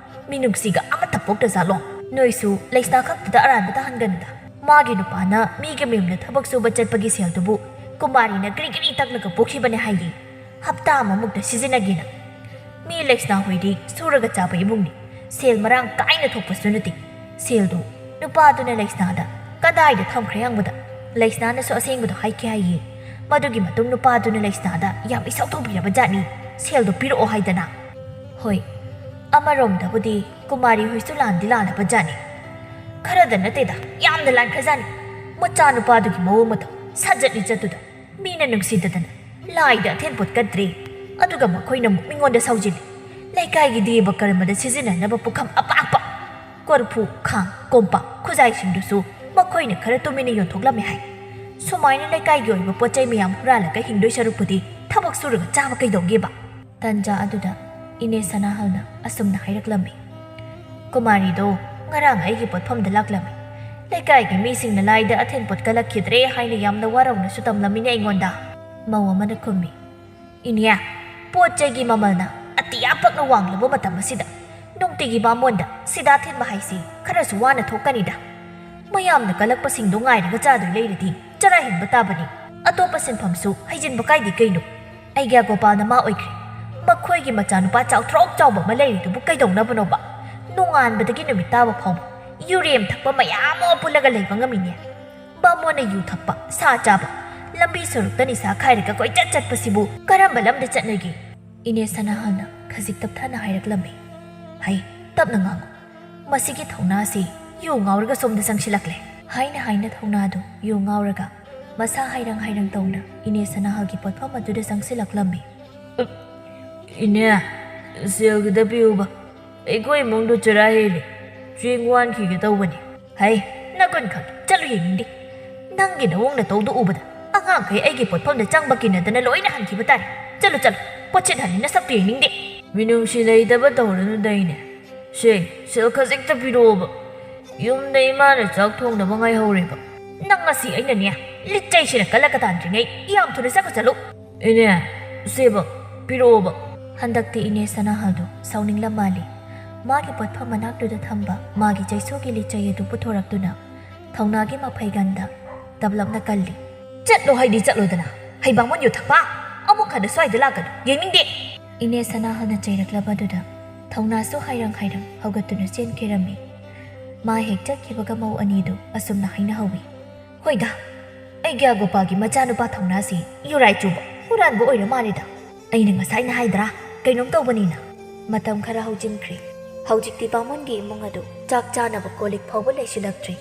ꯃꯤꯅꯨꯡꯁꯤꯒ ꯑꯃꯠꯇ ꯄꯣꯛꯇꯖꯥꯠꯂꯣ? ꯅꯣꯏꯁꯨ ꯂꯩꯁꯅꯥ ꯈꯛꯇꯗ ꯑꯔꯥꯟꯕ ꯇꯥꯍꯟꯒꯅꯨꯗ꯫ ꯃꯥꯒꯤ ꯅꯨꯄꯥꯅ ꯃꯤꯒꯤ ꯃꯌꯨꯝꯗ ꯊꯕꯛ ꯁꯨꯕ ꯆꯠꯄꯒꯤ ꯁꯦꯜꯗꯨꯕꯨ ꯀꯨꯃꯥꯔꯤꯅ ꯒ꯭ꯔꯤ ꯒ꯭ꯔꯤ ꯇꯛꯂꯒ ꯄꯨꯈꯤꯕꯅꯦ ꯍꯥꯏꯌꯦ꯫ ꯍꯞꯇꯥ ꯑꯃꯃꯨꯛꯇ ꯁꯤꯖꯤꯟꯅꯒꯦꯅ꯫ ꯃꯤ ꯂꯩꯁꯅꯥ ꯍꯣꯏꯗꯤ ꯁꯨꯔꯒ ꯆꯥꯕ ꯏꯃꯨꯡꯅꯤ꯫ ꯁꯦꯜ ꯃꯔꯥꯡ ꯀꯥꯏꯅ ꯊꯣꯛꯄꯁꯨ ꯅꯠꯇꯦ꯫ ꯁꯦꯜꯗꯨ ꯅꯨꯄꯥꯗꯨꯅ ꯂꯩꯁꯅꯥꯗ ꯀꯗꯥꯏꯗ ꯊꯝꯈ꯭ꯔꯦ ꯍꯪꯕꯗ, ꯂꯩꯁꯅꯥꯅꯁꯨ ꯑꯁꯦꯡꯕꯗꯣ ꯍꯥꯏꯈꯤ ꯍꯥꯏꯌꯦ꯫ ꯃꯗꯨꯒꯤ ꯃꯇꯨꯡ ꯅꯨꯄꯥꯗꯨꯅ ꯂꯩꯁꯅꯥꯗ ꯌꯥꯝ ꯏꯁꯧ ꯇꯧꯕꯤꯔꯕ ꯖꯥꯠꯅꯤ꯫ ꯁꯦꯜꯗꯣ ꯄꯤꯔꯛꯑꯣ ꯍꯥꯏꯗꯅ꯫ ꯍꯣꯏ, ꯑꯃꯔꯣꯝꯗꯕꯨꯗꯤ ꯀꯨꯃꯥꯔꯤ ꯍꯣꯏꯁꯨ ꯂꯥꯟꯗꯤ ꯂꯥꯜꯂꯕ ꯖꯥꯠꯅꯤ꯫ ꯈꯔꯗ ꯅꯠꯇꯦꯗ, ꯌꯥꯝꯅ ꯂꯥꯟꯈ꯭ꯔꯖꯥꯠꯅꯤ꯫ ꯃꯆꯥꯅꯨꯄꯥꯗꯨꯒꯤ ꯃꯑꯣꯡ ꯃꯇꯧ, ꯁꯥꯖꯠ ꯂꯤꯆꯠꯇꯨꯗ ꯃꯤꯅ ꯅꯨꯡꯁꯤꯗꯗꯅ ꯂꯥꯏꯗ ꯑꯊꯦꯟ ꯄꯣꯠ ꯀꯠꯇ꯭ꯔꯦ꯫ ꯑꯗꯨꯒ ꯃꯈꯣꯏꯅ ꯑꯃꯨꯛ ꯃꯤꯉꯣꯟꯗ ꯁꯥꯎꯖꯤꯜꯂꯤ꯫ ꯂꯩꯀꯥꯏꯒꯤ ꯗꯦꯕ ꯀꯔꯃꯗ ꯁꯤꯖꯤꯟꯅꯅꯕ ꯄꯨꯈꯝ ꯑꯄꯥꯛꯄ, ꯀꯣꯔꯐꯨ, ꯈꯥꯡ, ꯀꯣꯝꯄꯥꯛ, ꯈꯨꯖꯥꯏꯁꯤꯡꯗꯨꯁꯨ ꯃꯈꯣꯏꯅ ꯈꯔ ꯇꯨꯃꯤꯟꯅ ꯌꯣꯟꯊꯣꯛꯂꯝꯃꯦ ꯍꯥꯏ꯫ ꯁꯨꯃꯥꯏꯅ ꯂꯩꯀꯥꯏꯒꯤ ꯑꯣꯏꯕ ꯄꯣꯠ ꯆꯩ ꯃꯌꯥꯝ ꯍꯨꯔꯥꯜꯂꯒ ꯍꯤꯡꯗꯣꯏ ꯁꯔꯨꯛꯄꯨꯗꯤ ꯊꯕꯛ ꯁꯨꯔꯒ ꯆꯥꯕ ꯀꯩꯗꯧꯒꯦꯕ? ꯇꯟꯖꯥ ꯑꯗꯨꯗ ꯏꯅꯦ ꯁꯅꯥꯍꯜꯅ ꯑꯁꯨꯝꯅ ꯍꯥꯏꯔꯛꯂꯝꯃꯤ, "ꯀꯨꯃꯥꯔꯤꯗꯣ ꯉꯔꯥꯡ ꯑꯩꯒꯤ ꯄꯣꯠꯐꯝꯗ ꯂꯥꯛꯂꯝꯃꯤ꯫ ꯂꯩꯀꯥꯏꯒꯤ ꯃꯤꯁꯤꯡꯅ ꯂꯥꯏꯗ ꯑꯊꯦꯟ ꯄꯣꯠ ꯀꯜꯂꯛꯈꯤꯗ꯭ꯔꯦ ꯍꯥꯏꯅ ꯌꯥꯝꯅ ꯋꯥꯔꯧꯅꯁꯨ ꯇꯝꯂꯝꯃꯤꯅꯦ ꯑꯩꯉꯣꯟꯗ꯫" ꯃꯧ ꯑꯃꯅ ꯈꯨꯝꯃꯤ, "ꯏꯅꯦ, ꯄꯣꯠ ꯆꯩꯒꯤ ꯃꯃꯜꯅ ꯑꯇꯤꯌꯥ ꯄꯛꯅ ꯋꯥꯡꯂꯕ ꯃꯇꯝ ꯑꯁꯤꯗ ꯅꯨꯡꯇꯤꯒꯤ ꯕꯥꯃꯣꯟꯗ ꯁꯤꯗꯥ ꯊꯤꯟꯕ ꯍꯥꯏꯁꯤ ꯈꯔꯁꯨ ꯋꯥꯅ ꯊꯣꯛꯀꯅꯤꯗ꯫ ꯃꯌꯥꯝꯅ ꯀꯜꯂꯛꯄꯁꯤꯡꯗꯣ ꯉꯥꯏꯔꯒ ꯆꯥꯗꯣꯏ ꯂꯩꯔꯗꯤ ꯆꯔꯥ ꯍꯦꯟꯕ ꯇꯥꯕꯅꯤ꯫ ꯑꯇꯣꯞꯄ ꯁꯤꯟꯐꯝꯁꯨ ꯍꯩꯖꯤꯟꯕ ꯀꯥꯏꯗꯦ ꯀꯩꯅꯣ꯫ ꯑꯩꯒꯤ ꯑꯒꯣꯄꯥꯜꯅ ꯃꯥ ꯑꯣꯏꯈ꯭ꯔꯦ꯫ ꯃꯈꯣꯏꯒꯤ ꯃꯆꯥꯅꯨꯄꯥ ꯆꯥꯎꯊ꯭ꯔꯣꯛ ꯆꯥꯎꯕ ꯑꯃ ꯂꯩꯔꯤꯗꯨꯕꯨ ꯀꯩꯗꯧꯅꯕꯅꯣꯕ? ꯅꯣꯡꯉꯥꯟꯕꯗꯒꯤ ꯅꯨꯃꯤꯠ ꯇꯥꯕ ꯐꯥꯎꯕ ꯌꯨꯔꯦꯝ ꯊꯛꯄ ꯃꯌꯥꯝ ꯑꯃ ꯄꯨꯜꯂꯒ ꯂꯩꯕ ꯉꯝꯃꯤꯅꯦ꯫ ꯕꯥꯃꯣꯟꯅ ꯌꯨ ꯊꯛꯄ, ꯁꯥ ꯆꯥꯕ, ꯂꯝꯕꯤ ꯁꯣꯔꯣꯛꯇ ꯅꯤꯁꯥ ꯈꯥꯏꯔꯒ ꯀꯣꯏꯆꯠ ꯆꯠꯄꯁꯤꯕꯨ ꯀꯔꯝꯕ ꯂꯝꯗ ꯆꯠꯅꯒꯦ?" ꯏꯅꯦ ꯁꯅꯥꯍꯜꯅ ꯈꯖꯤꯛ ꯇꯞꯊꯥꯅ ꯍꯥꯏꯔꯛꯂꯝꯃꯤ, "ꯍꯩ, ꯇꯞꯅ ꯉꯥꯡꯉꯨ꯫ ꯃꯁꯤꯒꯤ ꯊꯧꯅꯥꯁꯤ ꯌꯨ ꯉꯥꯎꯔꯒ ꯁꯣꯝꯗ ꯆꯪꯁꯤꯜꯂꯛꯂꯦ꯫" ꯍꯥꯏꯅ ꯍꯥꯏꯅ ꯊꯧꯅꯥꯗꯨ ꯌꯨ ꯉꯥꯎꯔꯒ ꯃꯁꯥ ꯍꯥꯏꯔꯪ ꯍꯥꯏꯔꯪ ꯇꯧꯅ ꯏꯅꯦ ꯁꯅꯥꯍꯜꯒꯤ ꯄꯣꯠꯐꯝ ꯑꯗꯨꯗ ꯆꯪꯁꯤꯜꯂꯛꯂꯝꯃꯤ꯫ "ꯎꯞ, ꯏꯅꯦ, ꯁꯦꯜ ꯈꯤꯇ ꯄꯤꯌꯨꯕ꯫ ꯑꯩꯈꯣꯏ ꯏꯃꯨꯡꯗꯣ ꯆꯔꯥ ꯍꯦꯜꯂꯦ꯫ ꯆꯦꯡ ꯋꯥꯟꯈꯤꯒꯦ ꯇꯧꯕꯅꯤ꯫" "ꯍꯩ, ꯅꯒꯨꯟ ꯈꯪꯉꯤ꯫ ꯆꯠꯂꯨ ꯌꯦꯡꯅꯤꯡꯗꯦ꯫ ꯅꯪꯒꯤ ꯅꯑꯣꯡ ꯅꯇꯧꯗꯨ ꯎꯕꯗ ꯑꯉꯥꯡꯈꯩ ꯑꯩꯒꯤ ꯄꯣꯠꯐꯝꯗ ꯆꯪꯕ ꯀꯤꯅꯗꯅ ꯂꯣꯏꯅ ꯍꯟꯈꯤꯕ ꯇꯥꯔꯦ꯫ ꯆꯠꯂꯨ, ꯆꯠꯂꯨ꯫ ꯄꯣꯠꯁꯤꯠ ꯍꯜꯂꯤ, ꯅꯁꯛꯇꯨ ꯌꯦꯡꯅꯤꯡꯗꯦ꯫" "ꯃꯤꯅꯨꯡꯁꯤ ꯂꯩꯇꯕ ꯇꯧꯔꯅꯨꯗ ꯏꯅꯦ꯫ ꯁꯦ, ꯁꯦꯜ ꯈꯖꯤꯛꯇ ꯄꯤꯔꯛꯑꯣꯕ꯫ ꯌꯨꯝꯗ ꯏꯃꯥꯅ ꯆꯥꯛ ꯊꯣꯡꯅꯕ ꯉꯥꯏꯍꯧꯔꯦꯕ꯫" "ꯅꯪ ꯉꯁꯤ ꯑꯩꯅꯅꯦ, ꯂꯤꯠꯆꯩꯁꯤꯅ ꯀꯜꯂꯛꯀ ꯇꯥꯟꯗ꯭ꯔꯤꯉꯩ ꯌꯥꯝ ꯊꯨꯅ ꯆꯠꯈ꯭ꯔ ꯆꯠꯂꯨ꯫" "ꯏꯅꯦ, ꯁꯦꯕ, ꯄꯤꯔꯛꯑꯣꯕ꯫" ꯍꯟꯗꯛꯇꯤ ꯏꯅꯦ ꯁꯅꯥꯍꯜꯗꯨ ꯁꯥꯎꯅꯤꯡꯂ ꯃꯥꯜꯂꯤ꯫ ꯃꯥꯒꯤ ꯄꯣꯠꯐꯝ ꯃꯅꯥꯛꯇꯨꯗ ꯊꯝꯕ ꯃꯥꯒꯤ ꯆꯩꯁꯨꯒꯤ ꯂꯤꯠꯆꯩ ꯑꯗꯨ ꯄꯨꯊꯣꯔꯛꯇꯨꯅ ꯊꯧꯅꯥꯒꯤ ꯃꯐꯩꯒꯟꯗ ꯇꯞꯂꯞꯅ ꯀꯜꯂꯤ꯫ "ꯆꯠꯂꯣ ꯍꯥꯏꯗꯤ ꯆꯠꯂꯣꯗꯅ, ꯍꯩ ꯕꯥꯃꯣꯟ ꯌꯨ ꯊꯛꯄ! ꯑꯃꯨꯛ ꯍꯟꯅ ꯁ꯭ꯋꯥꯏꯗ ꯂꯥꯛꯀꯅꯨ, ꯌꯦꯡꯅꯤꯡꯗꯦ!" ꯏꯅꯦ ꯁꯅꯥꯍꯜꯅ ꯆꯩꯔꯛꯂꯕꯗꯨꯗ ꯊꯧꯅꯥꯁꯨ ꯍꯥꯏꯔꯪ ꯍꯥꯏꯔꯪ ꯍꯧꯒꯠꯇꯨꯅ ꯆꯦꯟꯈꯤꯔꯝꯃꯤ꯫ ꯃꯥ ꯍꯦꯛ ꯆꯠꯈꯤꯕꯒ ꯃꯧ ꯑꯅꯤꯗꯨ ꯑꯁꯨꯝꯅ ꯍꯥꯏꯅꯍꯧꯏ, "ꯍꯣꯏꯗ, ꯑꯩꯒꯤ ꯑꯒꯣꯄꯥꯜꯒꯤ ꯃꯆꯥꯅꯨꯄꯥ ꯊꯧꯅꯥꯁꯤ ꯌꯨꯔꯥꯏ ꯆꯨꯕ, ꯍꯨꯔꯥꯟꯕ ꯑꯣꯏꯔ ꯃꯥꯜꯂꯦꯗ꯫ ꯑꯩꯅ ꯉꯁꯥꯏꯅ ꯍꯥꯏꯗ꯭ꯔꯥ, ꯀꯩꯅꯣꯝ ꯇꯧꯕꯅꯤꯅ?" ꯃꯇꯝ ꯈꯔ ꯍꯧꯖꯤꯟꯈ꯭ꯔꯦ꯫ ꯍꯧꯖꯤꯛꯇꯤ ꯕꯥꯃꯣꯟꯒꯤ ꯏꯃꯨꯡ ꯑꯗꯨ ꯆꯥꯛ ꯆꯥꯅꯕ ꯀꯣꯜ ꯂꯤꯛ ꯐꯥꯎꯕ ꯂꯩꯁꯤꯜꯂꯛꯇ꯭ꯔꯦ꯫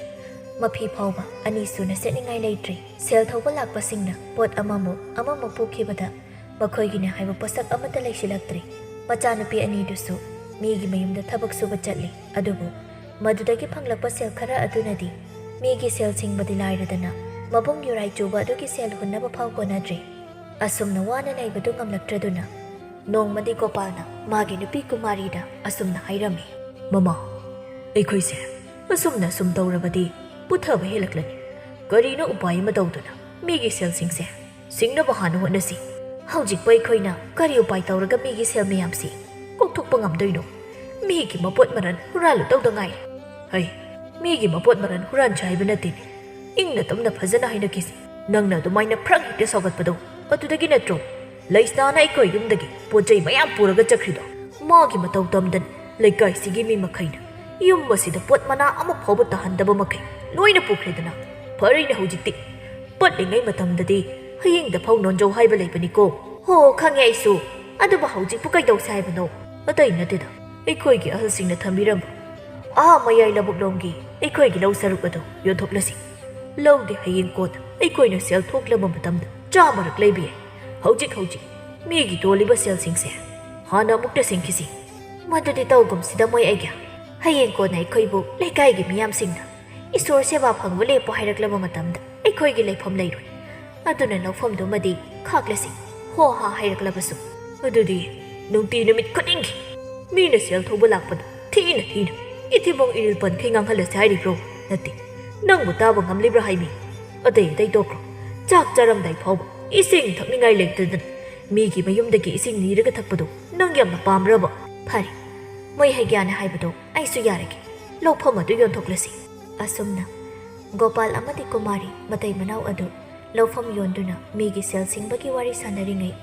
ꯃꯐꯤ ꯐꯥꯎꯕ ꯑꯅꯤ ꯁꯨꯅ ꯁꯦꯠꯅꯤꯡꯉꯥꯏ ꯂꯩꯇ꯭ꯔꯦ꯫ ꯁꯦꯜ ꯊꯧꯕ ꯂꯥꯛꯄꯁꯤꯡꯅ ꯄꯣꯠ ꯑꯃꯃꯨꯛ ꯑꯃꯃꯨꯛ ꯄꯨꯈꯤꯕꯗ ꯃꯈꯣꯏꯒꯤꯅꯦ ꯍꯥꯏꯕ ꯄꯣꯠꯁꯛ ꯑꯃꯠꯇ ꯂꯩꯁꯤꯜꯂꯛꯇ꯭ꯔꯦ꯫ ꯃꯆꯥꯅꯨꯄꯤ ꯑꯅꯤꯗꯨꯁꯨ ꯃꯤꯒꯤ ꯃꯌꯨꯝꯗ ꯊꯕꯛ ꯁꯨꯕ ꯆꯠꯂꯤ꯫ ꯑꯗꯨꯕꯨ ꯃꯗꯨꯗꯒꯤ ꯐꯪꯂꯛꯄ ꯁꯦꯜ ꯈꯔ ꯑꯗꯨꯅꯗꯤ ꯃꯤꯒꯤ ꯁꯦꯜ ꯁꯤꯡꯕꯗꯤ ꯂꯥꯏꯔꯗꯅ ꯃꯕꯨꯡ ꯌꯨꯔꯥꯏ ꯆꯨꯕ ꯑꯗꯨꯒꯤ ꯁꯦꯜ ꯍꯨꯟꯅꯕ ꯐꯥꯎ ꯀꯣꯟꯅꯗ꯭ꯔꯦ꯫ ꯑꯁꯨꯝꯅ ꯋꯥꯅ ꯂꯩꯕꯗꯨ ꯉꯝꯂꯛꯇ꯭ꯔꯗꯨꯅ ꯅꯣꯡꯃꯗꯤ ꯒꯣꯄꯥꯜꯅ ꯃꯥꯒꯤ ꯅꯨꯄꯤ ꯀꯨꯃꯥꯔꯤꯗ ꯑꯁꯨꯝꯅ ꯍꯥꯏꯔꯝꯃꯤ꯫ "ꯃꯃꯥ, ꯑꯩꯈꯣꯏꯁꯦ ꯑꯁꯨꯝꯅ ꯁꯨꯝ ꯇꯧꯔꯕꯗꯤ ꯄꯨꯊꯕ ꯍꯦꯜꯂꯛꯂꯅꯤ꯫ ꯀꯔꯤꯅꯣ ꯎꯄꯥꯏ ꯑꯃ ꯇꯧꯗꯨꯅ ꯃꯤꯒꯤ ꯁꯦꯜꯁꯤꯡꯁꯦ ꯁꯤꯡꯅꯕ ꯍꯥꯟꯅ ꯍꯣꯠꯅꯁꯤ꯫ ꯍꯧꯖꯤꯛꯄꯨ ꯑꯩꯈꯣꯏꯅ ꯀꯔꯤ ꯎꯄꯥꯏ ꯇꯧꯔꯒ ꯃꯤꯒꯤ ꯁꯦꯜ ꯃꯌꯥꯝꯁꯤ ꯀꯣꯛꯊꯣꯛꯄ ꯉꯝꯗꯣꯏꯅꯣ? ꯃꯤꯒꯤ ꯃꯄꯣꯠ ꯃꯔꯜ ꯍꯨꯔꯥꯜꯂꯨꯗꯧꯗ ꯉꯥꯏꯔꯦ꯫" "ꯍꯩ, ꯃꯤꯒꯤ ꯃꯄꯣꯠ ꯃꯔꯜ ꯍꯨꯔꯥꯟꯁꯦ ꯍꯥꯏꯕ ꯅꯠꯇꯦꯅꯦ꯫ ꯏꯪꯅ ꯇꯞꯅ ꯐꯖꯅ ꯍꯥꯏꯅꯈꯤꯁꯤ꯫ ꯅꯪꯅ ꯑꯗꯨꯃꯥꯏꯅ ꯐ꯭ꯔꯛ ꯍꯦꯛꯇ ꯁꯥꯎꯒꯠꯄꯗꯣ ꯑꯗꯨꯗꯒꯤ ꯅꯠꯇ꯭ꯔꯣ ꯂꯩꯁꯅꯥꯅ ꯑꯩꯈꯣꯏ ꯌꯨꯝꯗꯒꯤ ꯄꯣꯠ ꯆꯩ ꯃꯌꯥꯝ ꯄꯨꯔꯒ ꯆꯠꯈ꯭ꯔꯤꯗꯣ? ꯃꯥꯒꯤ ꯃꯇꯧ ꯇꯝꯗꯅ ꯂꯩꯀꯥꯏꯁꯤꯒꯤ ꯃꯤ ꯃꯈꯩꯅ ꯌꯨꯝ ꯑꯁꯤꯗ ꯄꯣꯠ ꯃꯅꯥ ꯑꯃ ꯐꯥꯎꯕ ꯇꯥꯍꯟꯗꯕ ꯃꯈꯩ ꯂꯣꯏꯅ ꯄꯨꯈ꯭ꯔꯦꯗꯅ꯫ ꯐꯔꯦꯅꯦ, ꯍꯧꯖꯤꯛꯇꯤ ꯄꯠꯂꯤꯉꯩ ꯃꯇꯝꯗꯗꯤ ꯍꯌꯦꯡꯗ ꯐꯥꯎ ꯅꯣꯟꯖꯧ ꯍꯥꯏꯕ ꯂꯩꯕꯅꯤꯀꯣ꯫" "ꯍꯣ, ꯈꯪꯉꯦ ꯑꯩꯁꯨ꯫ ꯑꯗꯨꯕꯨ ꯍꯧꯖꯤꯛꯄꯨ ꯀꯩꯗꯧꯁꯦ ꯍꯥꯏꯕꯅꯣ?" "ꯑꯇꯩ ꯅꯠꯇꯦꯗ, ꯑꯩꯈꯣꯏꯒꯤ ꯑꯍꯜꯁꯤꯡꯅ ꯊꯝꯕꯤꯔꯝꯕ ꯑꯥ ꯃꯌꯥꯏ ꯂꯧꯕꯨꯛꯂꯣꯝꯒꯤ ꯑꯩꯈꯣꯏꯒꯤ ꯂꯧ ꯁꯔꯨꯛ ꯑꯗꯨ ꯌꯣꯟꯊꯣꯛꯂꯁꯤ꯫ ꯂꯧꯗꯤ ꯍꯌꯦꯡ ꯀꯣꯟꯅ ꯑꯩꯈꯣꯏꯅ ꯁꯦꯜ ꯊꯣꯛꯂꯕ ꯃꯇꯝꯗ ꯆꯥꯃꯔꯛ ꯂꯩꯕ ꯌꯥꯏ꯫ ꯍꯧꯖꯤꯛ ꯍꯧꯖꯤꯛ ꯃꯤꯒꯤ ꯇꯣꯜꯂꯤꯕ ꯁꯦꯜꯁꯤꯡꯁꯦ ꯍꯥꯟꯅ ꯑꯃꯨꯛꯇ ꯁꯤꯡꯈꯤꯁꯤ꯫" "ꯃꯗꯨꯗꯤ ꯇꯧꯒꯨꯝꯁꯤꯗ ꯃꯣꯏ ꯑꯩꯒꯤ꯫ ꯍꯌꯦꯡ ꯀꯣꯟꯅ ꯑꯩꯈꯣꯏꯕꯨ ꯂꯩꯀꯥꯏꯒꯤ ꯃꯤꯌꯥꯝꯁꯤꯡꯅ ꯏꯁꯣꯔ ꯁꯦꯕꯥ ꯐꯪꯕ ꯂꯦꯞꯄꯨ ꯍꯥꯏꯔꯛꯂꯕ ꯃꯇꯝꯗ ꯑꯩꯈꯣꯏꯒꯤ ꯂꯩꯐꯝ ꯂꯩꯔꯣꯏ꯫ ꯑꯗꯨꯅ ꯂꯧꯐꯝꯗꯨꯃꯗꯤ ꯈꯥꯛꯂꯁꯤ, ꯍꯣ ꯍꯥ ꯍꯥꯏꯔꯛꯂꯕꯁꯨ꯫ ꯑꯗꯨꯗꯤ ꯅꯨꯡꯇꯤ ꯅꯨꯃꯤꯠ ꯈꯨꯗꯤꯡꯒꯤ ꯃꯤꯅ ꯁꯦꯜ ꯊꯧꯕ ꯂꯥꯛꯄꯗ ꯊꯤꯅ ꯊꯤꯅ ꯏꯊꯤꯕꯣꯡ ꯏꯔꯤꯜ ꯄꯟꯈꯩ ꯉꯥꯡꯍꯜꯂꯁꯤ ꯍꯥꯏꯔꯤꯕ꯭ꯔꯣ? ꯅꯠꯇꯦ, ꯅꯪꯕꯨ ꯇꯥꯕ ꯉꯝꯂꯤꯕ꯭ꯔꯥ ꯍꯥꯏꯃꯤ? ꯑꯇꯩ ꯑꯇꯩ ꯇꯣꯛꯈ꯭ꯔꯣ, ꯆꯥꯛ ꯆꯥꯔꯝꯗꯥꯏ ꯐꯥꯎꯕ ꯏꯁꯤꯡ ꯊꯛꯅꯤꯡꯉꯥꯏ ꯂꯩꯇꯗꯅ ꯃꯤꯒꯤ ꯃꯌꯨꯝꯗꯒꯤ ꯏꯁꯤꯡ ꯅꯤꯔꯒ ꯊꯛꯄꯗꯣ ꯅꯪ ꯌꯥꯝꯅ ꯄꯥꯝꯕ꯭ꯔꯕ?" "ꯐꯔꯦ, ꯃꯣꯏ ꯍꯩꯒ꯭ꯌꯥꯅ ꯍꯥꯏꯕꯗꯣ ꯑꯩꯁꯨ ꯌꯥꯔꯒꯦ, ꯂꯧꯐꯝ ꯑꯗꯨ ꯌꯣꯟꯊꯣꯛꯂꯁꯤ꯫" ꯑꯁꯨꯝꯅ ꯒꯣꯄꯥꯜ ꯑꯃꯗꯤ ꯀꯨꯃꯥꯔꯤ ꯃꯇꯩ ꯃꯅꯥꯎ ꯑꯗꯨ ꯂꯧꯐꯝ ꯌꯣꯟꯗꯨꯅ ꯃꯤꯒꯤ ꯁꯦꯜ ꯁꯤꯡꯕꯒꯤ ꯋꯥꯔꯤ ꯁꯥꯟꯅꯔꯤꯉꯩ,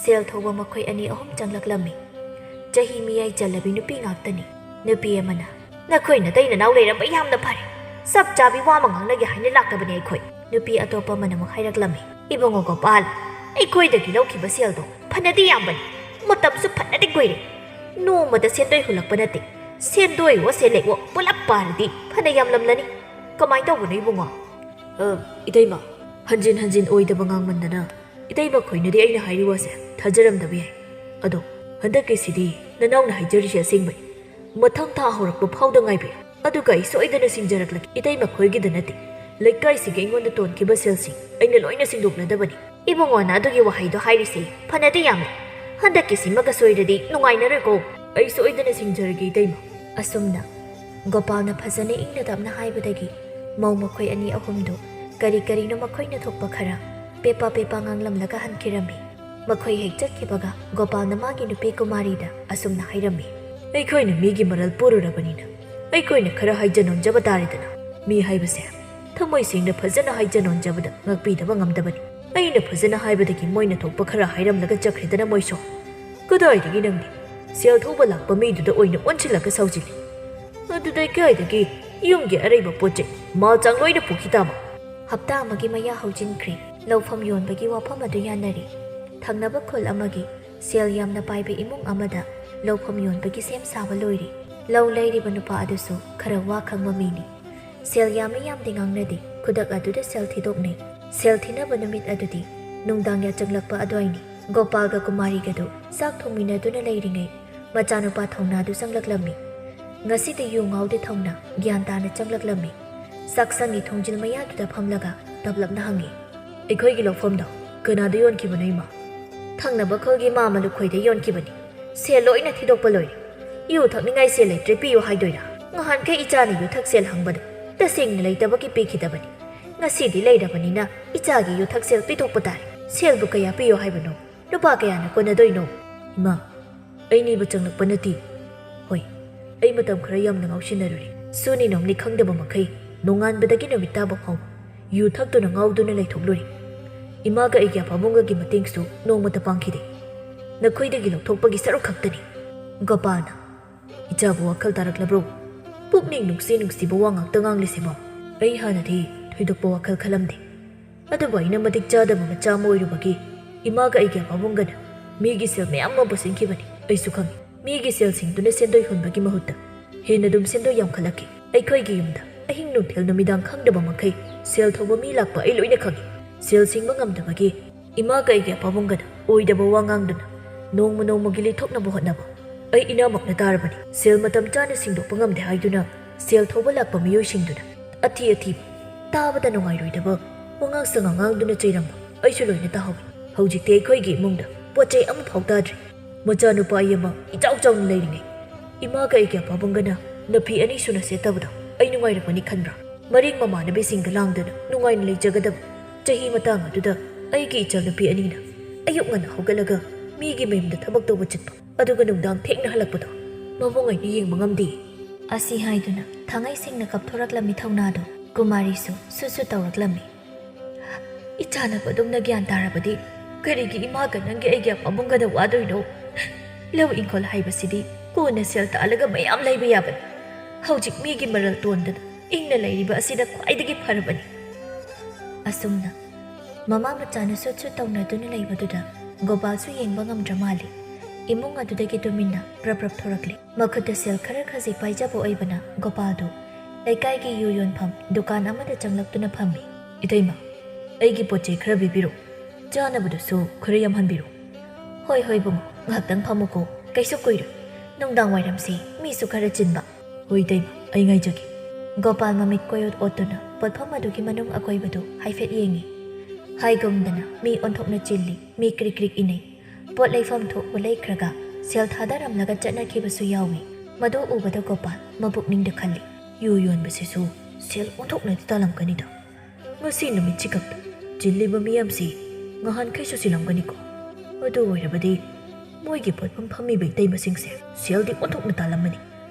ꯁꯦꯜ ꯊꯧꯕ ꯃꯈꯣꯏ ꯑꯅꯤ ꯑꯍꯨꯝ ꯆꯪꯂꯛꯂꯝꯃꯤ꯫ ꯆꯍꯤ ꯃꯤꯌꯥꯏ ꯆꯜꯂꯕꯤ ꯅꯨꯄꯤ ꯉꯥꯛꯇꯅꯤ꯫ ꯅꯨꯄꯤ ꯑꯃꯅ, "ꯅꯈꯣꯏ ꯅꯇꯩ ꯅꯅꯥꯎ ꯂꯩꯔꯝꯕ ꯌꯥꯝꯅ ꯐꯔꯦ꯫ ꯆꯞ ꯆꯥꯕꯤ ꯋꯥ ꯑꯃ ꯉꯥꯡꯅꯒꯦ ꯍꯥꯏꯅ ꯂꯥꯛꯇꯕꯅꯤ ꯑꯩꯈꯣꯏ꯫" ꯅꯨꯄꯤ ꯑꯇꯣꯞꯄ ꯑꯃꯅ ꯑꯃꯨꯛ ꯍꯥꯏꯔꯛꯂꯝꯃꯤ, "ꯏꯕꯨꯡꯉꯣ ꯒꯣꯄꯥꯜ, ꯑꯩꯈꯣꯏꯗꯒꯤ ꯂꯧꯈꯤꯕ ꯁꯦꯜꯗꯣ ꯐꯅꯗꯤ ꯌꯥꯝꯕꯅꯤ, ꯃꯇꯝꯁꯨ ꯐꯅꯗꯤ ꯀꯨꯏꯔꯦ꯫ ꯅꯣꯡꯃꯗ ꯁꯦꯟꯗꯣꯏ ꯍꯨꯜꯂꯛꯄ ꯅꯠꯇꯦ, ꯁꯦꯟꯗꯣꯏꯋꯣ ꯁꯦꯜꯂꯦꯛꯋꯣ ꯄꯨꯂꯞ ꯄꯥꯔꯗꯤ ꯐꯅ ꯌꯥꯝꯂꯝꯂꯅꯤ꯫ ꯀꯃꯥꯏ ꯇꯧꯕꯅꯣ ꯏꯕꯨꯡꯉꯣ?" "ꯑ, ꯏꯇꯩꯃ, ꯍꯟꯖꯤꯟ ꯍꯟꯖꯤꯟ ꯑꯣꯏꯗꯕ ꯉꯥꯡꯃꯟꯗꯅ ꯏꯇꯩꯃ ꯈꯣꯏꯅꯗꯤ ꯑꯩꯅ ꯍꯥꯏꯔꯤ ꯋꯥꯁꯦ ꯊꯥꯖꯔꯝꯗꯕ ꯌꯥꯏ꯫ ꯑꯗꯣ ꯍꯟꯗꯛꯀꯤꯁꯤꯗꯤ ꯅꯅꯥꯎꯅ ꯍꯥꯏꯖꯔꯤꯁꯦ ꯑꯁꯦꯡꯕꯅꯤ꯫ ꯃꯊꯪ ꯊꯥ ꯍꯧꯔꯛꯄ ꯐꯥꯎꯗ ꯉꯥꯏꯕꯤꯌꯨ, ꯑꯗꯨꯒ ꯑꯩ ꯁꯣꯏꯗꯅ ꯁꯤꯡꯖꯔꯛꯂꯒꯦ꯫ ꯏꯇꯩꯃ ꯈꯣꯏꯒꯤꯗ ꯅꯠꯇꯦ, ꯂꯩꯀꯥꯏꯁꯤꯒꯤ ꯑꯩꯉꯣꯟꯗ ꯇꯣꯟꯈꯤꯕ ꯁꯦꯜꯁꯤꯡ ꯑꯩꯅ ꯂꯣꯏꯅ ꯁꯤꯡꯗꯣꯛꯂꯗꯕꯅꯤ꯫" ꯏꯕꯨꯡꯉꯣꯅ ꯑꯗꯨꯒꯤ ꯋꯥꯍꯩꯗꯣ ꯍꯥꯏꯔꯤꯁꯦ ꯐꯅꯗꯤ ꯌꯥꯝꯃꯤ꯫ ꯍꯟꯗꯛꯀꯤꯁꯤꯃꯒ ꯁꯣꯏꯔꯗꯤ ꯅꯨꯡꯉꯥꯏꯅꯔꯣꯏꯀꯣ꯫ ꯑꯩ ꯁꯣꯏꯗꯅ ꯁꯤꯡꯖꯔꯒꯦ, ꯏꯇꯩꯃ꯫ ꯑꯁꯨꯝꯅ ꯒꯣꯄꯥꯜꯅ ꯐꯖꯅ ꯏꯪꯅ ꯇꯞꯅ ꯍꯥꯏꯕꯗꯒꯤ ꯃꯧ ꯃꯈꯣꯏ ꯑꯅꯤ ꯑꯍꯨꯝꯗꯨ ꯀꯔꯤ ꯀꯔꯤꯅꯣ ꯃꯈꯣꯏꯅ ꯊꯣꯛꯄ ꯈꯔ ꯄꯦꯄꯥ ꯄꯦꯄꯥ ꯉꯥꯡꯂꯝꯂꯒ ꯍꯟꯈꯤꯔꯝꯃꯤ꯫ ꯃꯈꯣꯏ ꯍꯦꯛ ꯆꯠꯈꯤꯕꯒ ꯒꯣꯄꯥꯜꯅ ꯃꯥꯒꯤ ꯅꯨꯄꯤ ꯀꯨꯃꯥꯔꯤꯗ ꯑꯁꯨꯝꯅ ꯍꯥꯏꯔꯝꯃꯤ, "ꯑꯩꯈꯣꯏꯅ ꯃꯤꯒꯤ ꯃꯔꯜ ꯄꯨꯔꯨꯔꯕꯅꯤꯅ ꯑꯩꯈꯣꯏꯅ ꯈꯔ ꯍꯥꯏꯖ ꯅꯣꯟꯖꯕ ꯇꯥꯔꯦꯗꯅ꯫ ꯃꯤ ꯍꯥꯏꯕꯁꯦ ꯊꯃꯣꯏ ꯁꯦꯡꯅ ꯐꯖꯅ ꯍꯥꯏꯖ ꯅꯣꯟꯖꯕꯗ ꯉꯥꯛꯄꯤꯗꯕ ꯉꯝꯗꯕꯅꯤ꯫ ꯑꯩꯅ ꯐꯖꯅ ꯍꯥꯏꯕꯗꯒꯤ ꯃꯣꯏꯅ ꯊꯣꯛꯄ ꯈꯔ ꯍꯥꯏꯔꯝꯂꯒ ꯆꯠꯈ꯭ꯔꯦꯗꯅ ꯃꯣꯏꯁꯨ꯫ ꯀꯗꯥꯏꯗꯒꯤ ꯅꯪꯗꯤ ꯁꯦꯜ ꯊꯧꯕ ꯂꯥꯛꯄ ꯃꯤꯗꯨꯗ ꯑꯣꯏꯅ ꯑꯣꯟꯁꯤꯜꯂꯒ ꯁꯥꯎꯖꯤꯜꯂꯤ? ꯑꯗꯨꯗ ꯀꯥꯏꯗꯒꯤ ꯌꯨꯝꯒꯤ ꯑꯔꯩꯕ ꯄꯣꯠ ꯆꯩ ꯃꯥꯜ ꯆꯥꯡ ꯂꯣꯏꯅ ꯄꯨꯈꯤ ꯇꯥꯕ?" ꯍꯞꯇꯥ ꯑꯃꯒꯤ ꯃꯌꯥ ꯍꯧꯖꯤꯟꯈ꯭ꯔꯦ꯫ ꯂꯧꯐꯝ ꯌꯣꯟꯕꯒꯤ ꯋꯥꯐꯝ ꯑꯗꯨ ꯌꯥꯅꯔꯤ꯫ ꯊꯪꯅꯕ ꯈꯨꯜ ꯑꯃꯒꯤ ꯁꯦꯜ ꯌꯥꯝꯅ ꯄꯥꯏꯕ ꯏꯃꯨꯡ ꯑꯃꯗ ꯂꯧꯐꯝ ꯌꯣꯟꯕꯒꯤ ꯁꯦꯝ ꯁꯥꯕ ꯂꯣꯏꯔꯤ꯫ ꯂꯧ ꯂꯩꯔꯤꯕ ꯅꯨꯄꯥ ꯑꯗꯨꯁꯨ ꯈꯔ ꯋꯥ ꯈꯪꯕ ꯃꯤꯅꯤ꯫ ꯁꯦꯜ ꯌꯥꯝꯃꯤ ꯌꯥꯝꯗꯦ ꯉꯥꯡꯅꯗꯦ, ꯈꯨꯗꯛ ꯑꯗꯨꯗ ꯁꯦꯜ ꯊꯤꯗꯣꯛꯅꯩ꯫ ꯁꯦꯜ ꯊꯤꯅꯕ ꯅꯨꯃꯤꯠ ꯑꯗꯨꯗꯤ ꯅꯨꯡꯗꯥꯡ ꯌꯥꯆꯪꯂꯛꯄ ꯑꯗꯨꯋꯥꯏꯅꯤ꯫ ꯒꯣꯄꯥꯜꯒ ꯀꯨꯃꯥꯔꯤꯒꯗꯨ ꯆꯥꯛ ꯊꯣꯡꯃꯤꯟꯅꯗꯨꯅ ꯂꯩꯔꯤꯉꯩ ꯃꯆꯥꯅꯨꯄꯥ ꯊꯧꯅꯥꯗꯨ ꯆꯪꯂꯛꯂꯝꯃꯤ꯫ ꯉꯁꯤꯗꯤ ꯌꯨ ꯉꯥꯎꯗꯦ ꯊꯧꯅꯥ, ꯒ꯭ꯌꯥꯟ ꯇꯥꯅ ꯆꯪꯂꯛꯂꯝꯃꯤ꯫ ꯆꯥꯛꯁꯪꯒꯤ ꯊꯣꯡꯖꯤꯜ ꯃꯌꯥꯗꯨꯗ ꯐꯝꯂꯒ ꯇꯞꯂꯞꯅ ꯍꯪꯉꯤ, "ꯑꯩꯈꯣꯏꯒꯤ ꯂꯧꯐꯝꯗꯣ ꯀꯅꯥꯗ ꯌꯣꯟꯈꯤꯕꯅꯣ, ꯏꯃꯥ?" "ꯊꯪꯅꯕ ꯈꯨꯜꯒꯤ ꯃꯥꯃ ꯂꯨꯈꯣꯏꯗ ꯌꯣꯟꯈꯤꯕꯅꯤ꯫ ꯁꯦꯜ ꯂꯣꯏꯅ ꯊꯤꯗꯣꯛꯄ ꯂꯣꯏꯔꯦ꯫ ꯌꯨ ꯊꯛꯅꯤꯡꯉꯥꯏ ꯁꯦꯜ ꯂꯩꯇ꯭ꯔꯦ, ꯄꯤꯌꯨ ꯍꯥꯏꯗꯣꯏꯔꯥ? ꯉꯍꯥꯟꯈꯩ ꯏꯆꯥꯅ ꯌꯨ ꯊꯛ ꯁꯦꯜ ꯍꯪꯕꯗ ꯇꯁꯦꯡꯅ ꯂꯩꯇꯕꯒꯤ ꯄꯤꯈꯤꯗꯕꯅꯤ꯫ ꯉꯁꯤꯗꯤ ꯂꯩꯔꯕꯅꯤꯅ ꯏꯆꯥꯒꯤ ꯌꯨ ꯊꯛ ꯁꯦꯜ ꯄꯤꯊꯣꯛꯄ ꯇꯥꯔꯦ꯫ ꯁꯦꯜꯕꯨ ꯀꯌꯥ ꯄꯤꯌꯨ ꯍꯥꯏꯕꯅꯣ? ꯂꯨꯄꯥ ꯀꯌꯥꯅ ꯀꯣꯟꯅꯗꯣꯏꯅꯣ?" "ꯏꯃꯥ, ꯑꯩ ꯅꯤꯕ ꯆꯪꯂꯛꯄ ꯅꯠꯇꯦ꯫ ꯍꯣꯏ, ꯑꯩ ꯃꯇꯝ ꯈꯔ ꯌꯥꯝꯅ ꯉꯥꯎꯁꯤꯟꯅꯔꯨꯔꯦ꯫ ꯁꯨꯅꯤ ꯅꯣꯝꯅꯤ ꯈꯪꯗꯕ ꯃꯈꯩ ꯅꯣꯡꯉꯥꯟꯕꯗꯒꯤ ꯅꯨꯃꯤꯠ ꯇꯥꯕ ꯐꯥꯎꯕ ꯌꯨ ꯊꯛꯇꯨꯅ ꯉꯥꯎꯗꯨꯅ ꯂꯩꯊꯣꯛꯂꯨꯔꯦ꯫ ꯏꯃꯥꯒ ꯑꯩꯒꯤ ꯑꯄꯥꯕꯨꯡꯒꯒꯤ ꯃꯇꯦꯡꯁꯨ ꯅꯣꯡꯃꯇ ꯄꯥꯡꯈꯤꯗꯦ꯫ ꯅꯈꯣꯏꯗꯒꯤ ꯂꯧꯊꯣꯛꯄꯒꯤ ꯁꯔꯨꯛ ꯈꯛꯇꯅꯤ꯫" ꯒꯣꯄꯥꯜꯅ, "ꯏꯆꯥꯕꯨ ꯋꯥꯈꯜ ꯇꯥꯔꯛꯂꯕ꯭ꯔꯣ? ꯄꯨꯛꯅꯤꯡ ꯅꯨꯡꯁꯤ ꯅꯨꯡꯁꯤꯕ ꯋꯥ ꯉꯥꯛꯇ ꯉꯥꯡꯂꯤꯁꯤꯕꯣ?" "ꯑꯩ ꯍꯥꯟꯅꯗꯤ ꯊꯣꯏꯗꯣꯛꯄ ꯋꯥꯈꯜ ꯈꯜꯂꯝꯗꯦ꯫ ꯑꯗꯨꯕꯨ ꯑꯩꯅ ꯃꯇꯤꯛ ꯆꯥꯗꯕ ꯃꯆꯥ ꯑꯃ ꯑꯣꯏꯔꯨꯕꯒꯤ ꯏꯃꯥꯒ ꯑꯩꯒꯤ ꯑꯄꯥꯕꯨꯡꯒꯅ ꯃꯤꯒꯤ ꯁꯦꯜ ꯃꯌꯥꯝ ꯑꯃ ꯄꯨꯁꯤꯟꯈꯤꯕꯅꯤ꯫ ꯑꯩꯁꯨ ꯈꯪꯏ, ꯃꯤꯒꯤ ꯁꯦꯜꯁꯤꯡꯗꯨꯅ ꯁꯦꯟꯗꯣꯏ ꯍꯨꯟꯕꯒꯤ ꯃꯍꯨꯠꯇ ꯍꯦꯟꯅ ꯑꯗꯨꯝ ꯁꯦꯟꯗꯣꯏ ꯌꯥꯝꯈꯠꯂꯛꯈꯤ꯫ ꯑꯩꯈꯣꯏꯒꯤ ꯌꯨꯝꯗ ꯑꯍꯤꯡ ꯅꯨꯡꯊꯤꯜ ꯅꯨꯃꯤꯗꯥꯡ ꯈꯪꯗꯕ ꯃꯈꯩ ꯁꯦꯜ ꯊꯧꯕ ꯃꯤ ꯂꯥꯛꯄ ꯑꯩ ꯂꯣꯏꯅ ꯈꯪꯏ꯫ ꯁꯦꯜ ꯁꯤꯡꯕ ꯉꯝꯗꯕꯒꯤ ꯏꯃꯥꯒ ꯑꯩꯒꯤ ꯑꯄꯥꯕꯨꯡꯒꯅ ꯑꯣꯏꯗꯕ ꯋꯥ ꯉꯥꯡꯗꯨꯅ ꯅꯣꯡꯃ ꯅꯣꯡꯃꯒꯤ ꯂꯤꯊꯣꯛꯅꯕ ꯍꯣꯠꯅꯕ ꯑꯩ ꯏꯅꯥꯃꯛꯅ ꯇꯥꯔꯕꯅꯤ꯫ ꯁꯦꯜ ꯃꯇꯝ ꯆꯥꯅ ꯁꯤꯡꯗꯣꯛꯄ ꯉꯝꯗꯦ ꯍꯥꯏꯗꯨꯅ ꯁꯦꯜ ꯊꯧꯕ ꯂꯥꯛꯄ ꯃꯤꯑꯣꯏꯁꯤꯡꯗꯨꯅ ꯑꯊꯤ ꯑꯊꯤꯕ, ꯇꯥꯕꯗ ꯅꯨꯡꯉꯥꯏꯔꯣꯏꯗꯕ ꯋꯥꯉꯥꯡ ꯁꯉꯥꯡ ꯉꯥꯡꯗꯨꯅ ꯆꯩꯔꯝꯕ ꯑꯩꯁꯨ ꯂꯣꯏꯅ ꯇꯥꯍꯧꯏ꯫ ꯍꯧꯖꯤꯛꯇꯤ ꯑꯩꯈꯣꯏꯒꯤ ꯏꯃꯨꯡꯗ ꯄꯣꯠ ꯆꯩ ꯑꯃꯐꯥꯎ ꯇꯥꯗ꯭ꯔꯤ꯫ ꯃꯆꯥꯅꯨꯄꯥ ꯑꯩ ꯑꯃ ꯏꯆꯥꯎ ꯆꯥꯎꯅ ꯂꯩꯔꯤꯉꯩ ꯏꯃꯥꯒ ꯑꯩꯒꯤ ꯑꯄꯥꯕꯨꯡꯒꯅ ꯅꯐꯤ ꯑꯅꯤ ꯁꯨꯅ ꯁꯦꯠꯇꯕꯗꯣ ꯑꯩ ꯅꯨꯡꯉꯥꯏꯔꯝꯒꯅꯤ ꯈꯟꯕ꯭ꯔꯥ? ꯃꯔꯤꯡ ꯃꯃꯥꯟꯅꯕꯤꯁꯤꯡꯒ ꯂꯥꯡꯗꯅ ꯅꯨꯡꯉꯥꯏꯅ ꯂꯩꯖꯒꯗꯕ ꯆꯍꯤ ꯃꯇꯥꯡ ꯑꯗꯨꯗ ꯑꯩꯒꯤ ꯏꯆꯥꯅꯨꯄꯤ ꯑꯅꯤꯅ ꯑꯌꯨꯛ ꯉꯟꯅ ꯍꯧꯒꯠꯂꯒ ꯃꯤꯒꯤ ꯃꯌꯨꯝꯗ ꯊꯕꯛ ꯇꯧꯕ ꯆꯠꯄ, ꯑꯗꯨꯒ ꯅꯨꯡꯗꯥꯡ ꯊꯦꯡꯅ ꯍꯜꯂꯛꯄꯗꯣ ꯃꯕꯨꯡ ꯑꯩꯅ ꯌꯦꯡꯕ ꯉꯝꯗꯦ꯫ ꯑꯁꯤ ꯍꯥꯏꯗꯨꯅ ꯊꯥꯡꯉꯩ ꯁꯦꯡꯅ ꯀꯞꯊꯣꯔꯛꯂꯝꯃꯤ ꯊꯧꯅꯥꯗꯣ꯫ ꯀꯨꯃꯥꯔꯤꯁꯨ ꯁꯨꯠ ꯁꯨꯠ ꯇꯧꯔꯛꯂꯝꯃꯤ꯫ "ꯏꯆꯥꯅꯕ ꯑꯗꯨꯝꯅ ꯒ꯭ꯌꯥꯟ ꯇꯥꯔꯕꯗꯤ ꯀꯔꯤꯒꯤ ꯏꯃꯥꯒ ꯅꯪꯒꯤ ꯑꯩꯒꯤ ꯑꯄꯥꯕꯨꯡꯒꯗ ꯋꯥꯗꯣꯏꯅꯣ? ꯂꯧ ꯏꯪꯈꯣꯜ ꯍꯥꯏꯕꯁꯤꯗꯤ ꯀꯣꯟꯅ ꯁꯦꯜ ꯇꯥꯜꯂꯒ ꯃꯌꯥꯝ ꯂꯩꯕ ꯌꯥꯕꯅꯤ꯫ ꯍꯧꯖꯤꯛ ꯃꯤꯒꯤ ꯃꯔꯜ ꯇꯣꯟꯗꯅ ꯏꯪꯅ ꯂꯩꯔꯤꯕ ꯑꯁꯤꯅ ꯈ꯭ꯋꯥꯏꯗꯒꯤ ꯐꯔꯕꯅꯤ"꯫ ꯑꯁꯨꯝꯅ ꯃꯃꯥ ꯃꯆꯥꯅ ꯁꯨꯠ ꯁꯨꯠ ꯇꯧꯅꯗꯨꯅ ꯂꯩꯕꯗꯨꯗ ꯒꯣꯄꯥꯜꯁꯨ ꯌꯦꯡꯕ ꯉꯝꯗ꯭ꯔ ꯃꯥꯜꯂꯤ꯫ ꯏꯃꯨꯡ ꯑꯗꯨꯗꯒꯤ ꯇꯨꯃꯤꯟꯅ ꯄ꯭ꯔꯞ ꯄ꯭ꯔꯞ ꯊꯣꯔꯛꯂꯤ꯫ ꯃꯈꯨꯠꯇ ꯁꯦꯜ ꯈꯔ ꯈꯖꯤꯛ ꯄꯥꯏꯖꯕ ꯑꯣꯏꯕꯅ ꯒꯣꯄꯥꯜꯗꯨ ꯂꯩꯀꯥꯏꯒꯤ ꯌꯨ ꯌꯣꯟꯐꯝ ꯗꯨꯀꯥꯟ ꯑꯃꯗ ꯆꯪꯂꯛꯇꯨꯅ ꯐꯝꯃꯤ꯫ "ꯏꯇꯩꯃ, ꯑꯩꯒꯤ ꯄꯣꯠ ꯆꯩ ꯈꯔ ꯄꯤꯕꯤꯔꯣ, ꯆꯥꯅꯕꯗꯨꯁꯨ ꯈꯔ ꯌꯥꯝꯍꯟꯕꯤꯔꯣ"꯫ "ꯍꯣꯏ ꯍꯣꯏ ꯕꯨꯡꯉꯣ, ꯉꯥꯏꯍꯥꯛꯇꯪ ꯐꯝꯃꯨꯀꯣ, ꯀꯩꯁꯨ ꯀꯨꯏꯔꯣꯏ, ꯅꯨꯡꯗꯥꯡ ꯋꯥꯏꯔꯝꯁꯤ ꯃꯤꯁꯨ ꯈꯔ ꯆꯤꯟꯕ"꯫ "ꯍꯣꯏ ꯏꯇꯩꯃ, ꯑꯩ ꯉꯥꯏꯖꯒꯦ"꯫ ꯒꯣꯄꯥꯜ ꯃꯃꯤꯠ ꯀꯣꯏꯑꯣꯠ ꯑꯣꯠꯇꯨꯅ ꯄꯣꯠꯐꯝ ꯑꯗꯨꯒꯤ ꯃꯅꯨꯡ ꯑꯀꯣꯏꯕꯗꯨ ꯍꯥꯏꯐꯦꯠ ꯌꯦꯡꯉꯤ꯫ ꯍꯥꯏꯒꯨꯝꯗꯅ ꯃꯤ ꯑꯣꯟꯊꯣꯛꯅ ꯆꯤꯜꯂꯤ, ꯃꯤ ꯀ꯭ꯔꯤꯛ ꯀ꯭ꯔꯤꯛ ꯏꯅꯩ꯫ ꯄꯣꯠ ꯂꯩꯐꯝ ꯊꯣꯛꯄ ꯂꯩꯈ꯭ꯔꯒ ꯁꯦꯜ ꯊꯥꯗꯔꯝꯂꯒ ꯆꯠꯅꯈꯤꯕꯁꯨ ꯌꯥꯎꯏ꯫ ꯃꯗꯨ ꯎꯕꯗ ꯒꯣꯄꯥꯜ ꯃꯄꯨꯛꯅꯤꯡꯗ ꯈꯜꯂꯤ, "ꯌꯨ ꯌꯣꯟꯕꯁꯤꯁꯨ ꯁꯦꯜ ꯑꯣꯟꯊꯣꯛꯅꯗꯤ ꯇꯥꯜꯂꯝꯒꯅꯤꯗ꯫ ꯉꯁꯤ ꯅꯨꯃꯤꯠꯁꯤ ꯈꯛꯇ ꯆꯤꯜꯂꯤꯕ ꯃꯤꯌꯥꯝꯁꯤ ꯉꯍꯥꯟꯈꯩꯁꯨ ꯆꯤꯜꯂꯝꯒꯅꯤꯀꯣ꯫ ꯑꯗꯨ ꯑꯣꯏꯔꯕꯗꯤ ꯃꯣꯏꯒꯤ ꯄꯣꯠꯐꯝ ꯐꯝꯃꯤꯕ ꯏꯇꯩꯃꯁꯤꯡꯁꯦ ꯁꯦꯜꯗꯤ ꯑꯣꯟꯊꯣꯛꯅ ꯇꯥꯜꯂꯝꯃꯅꯤ꯫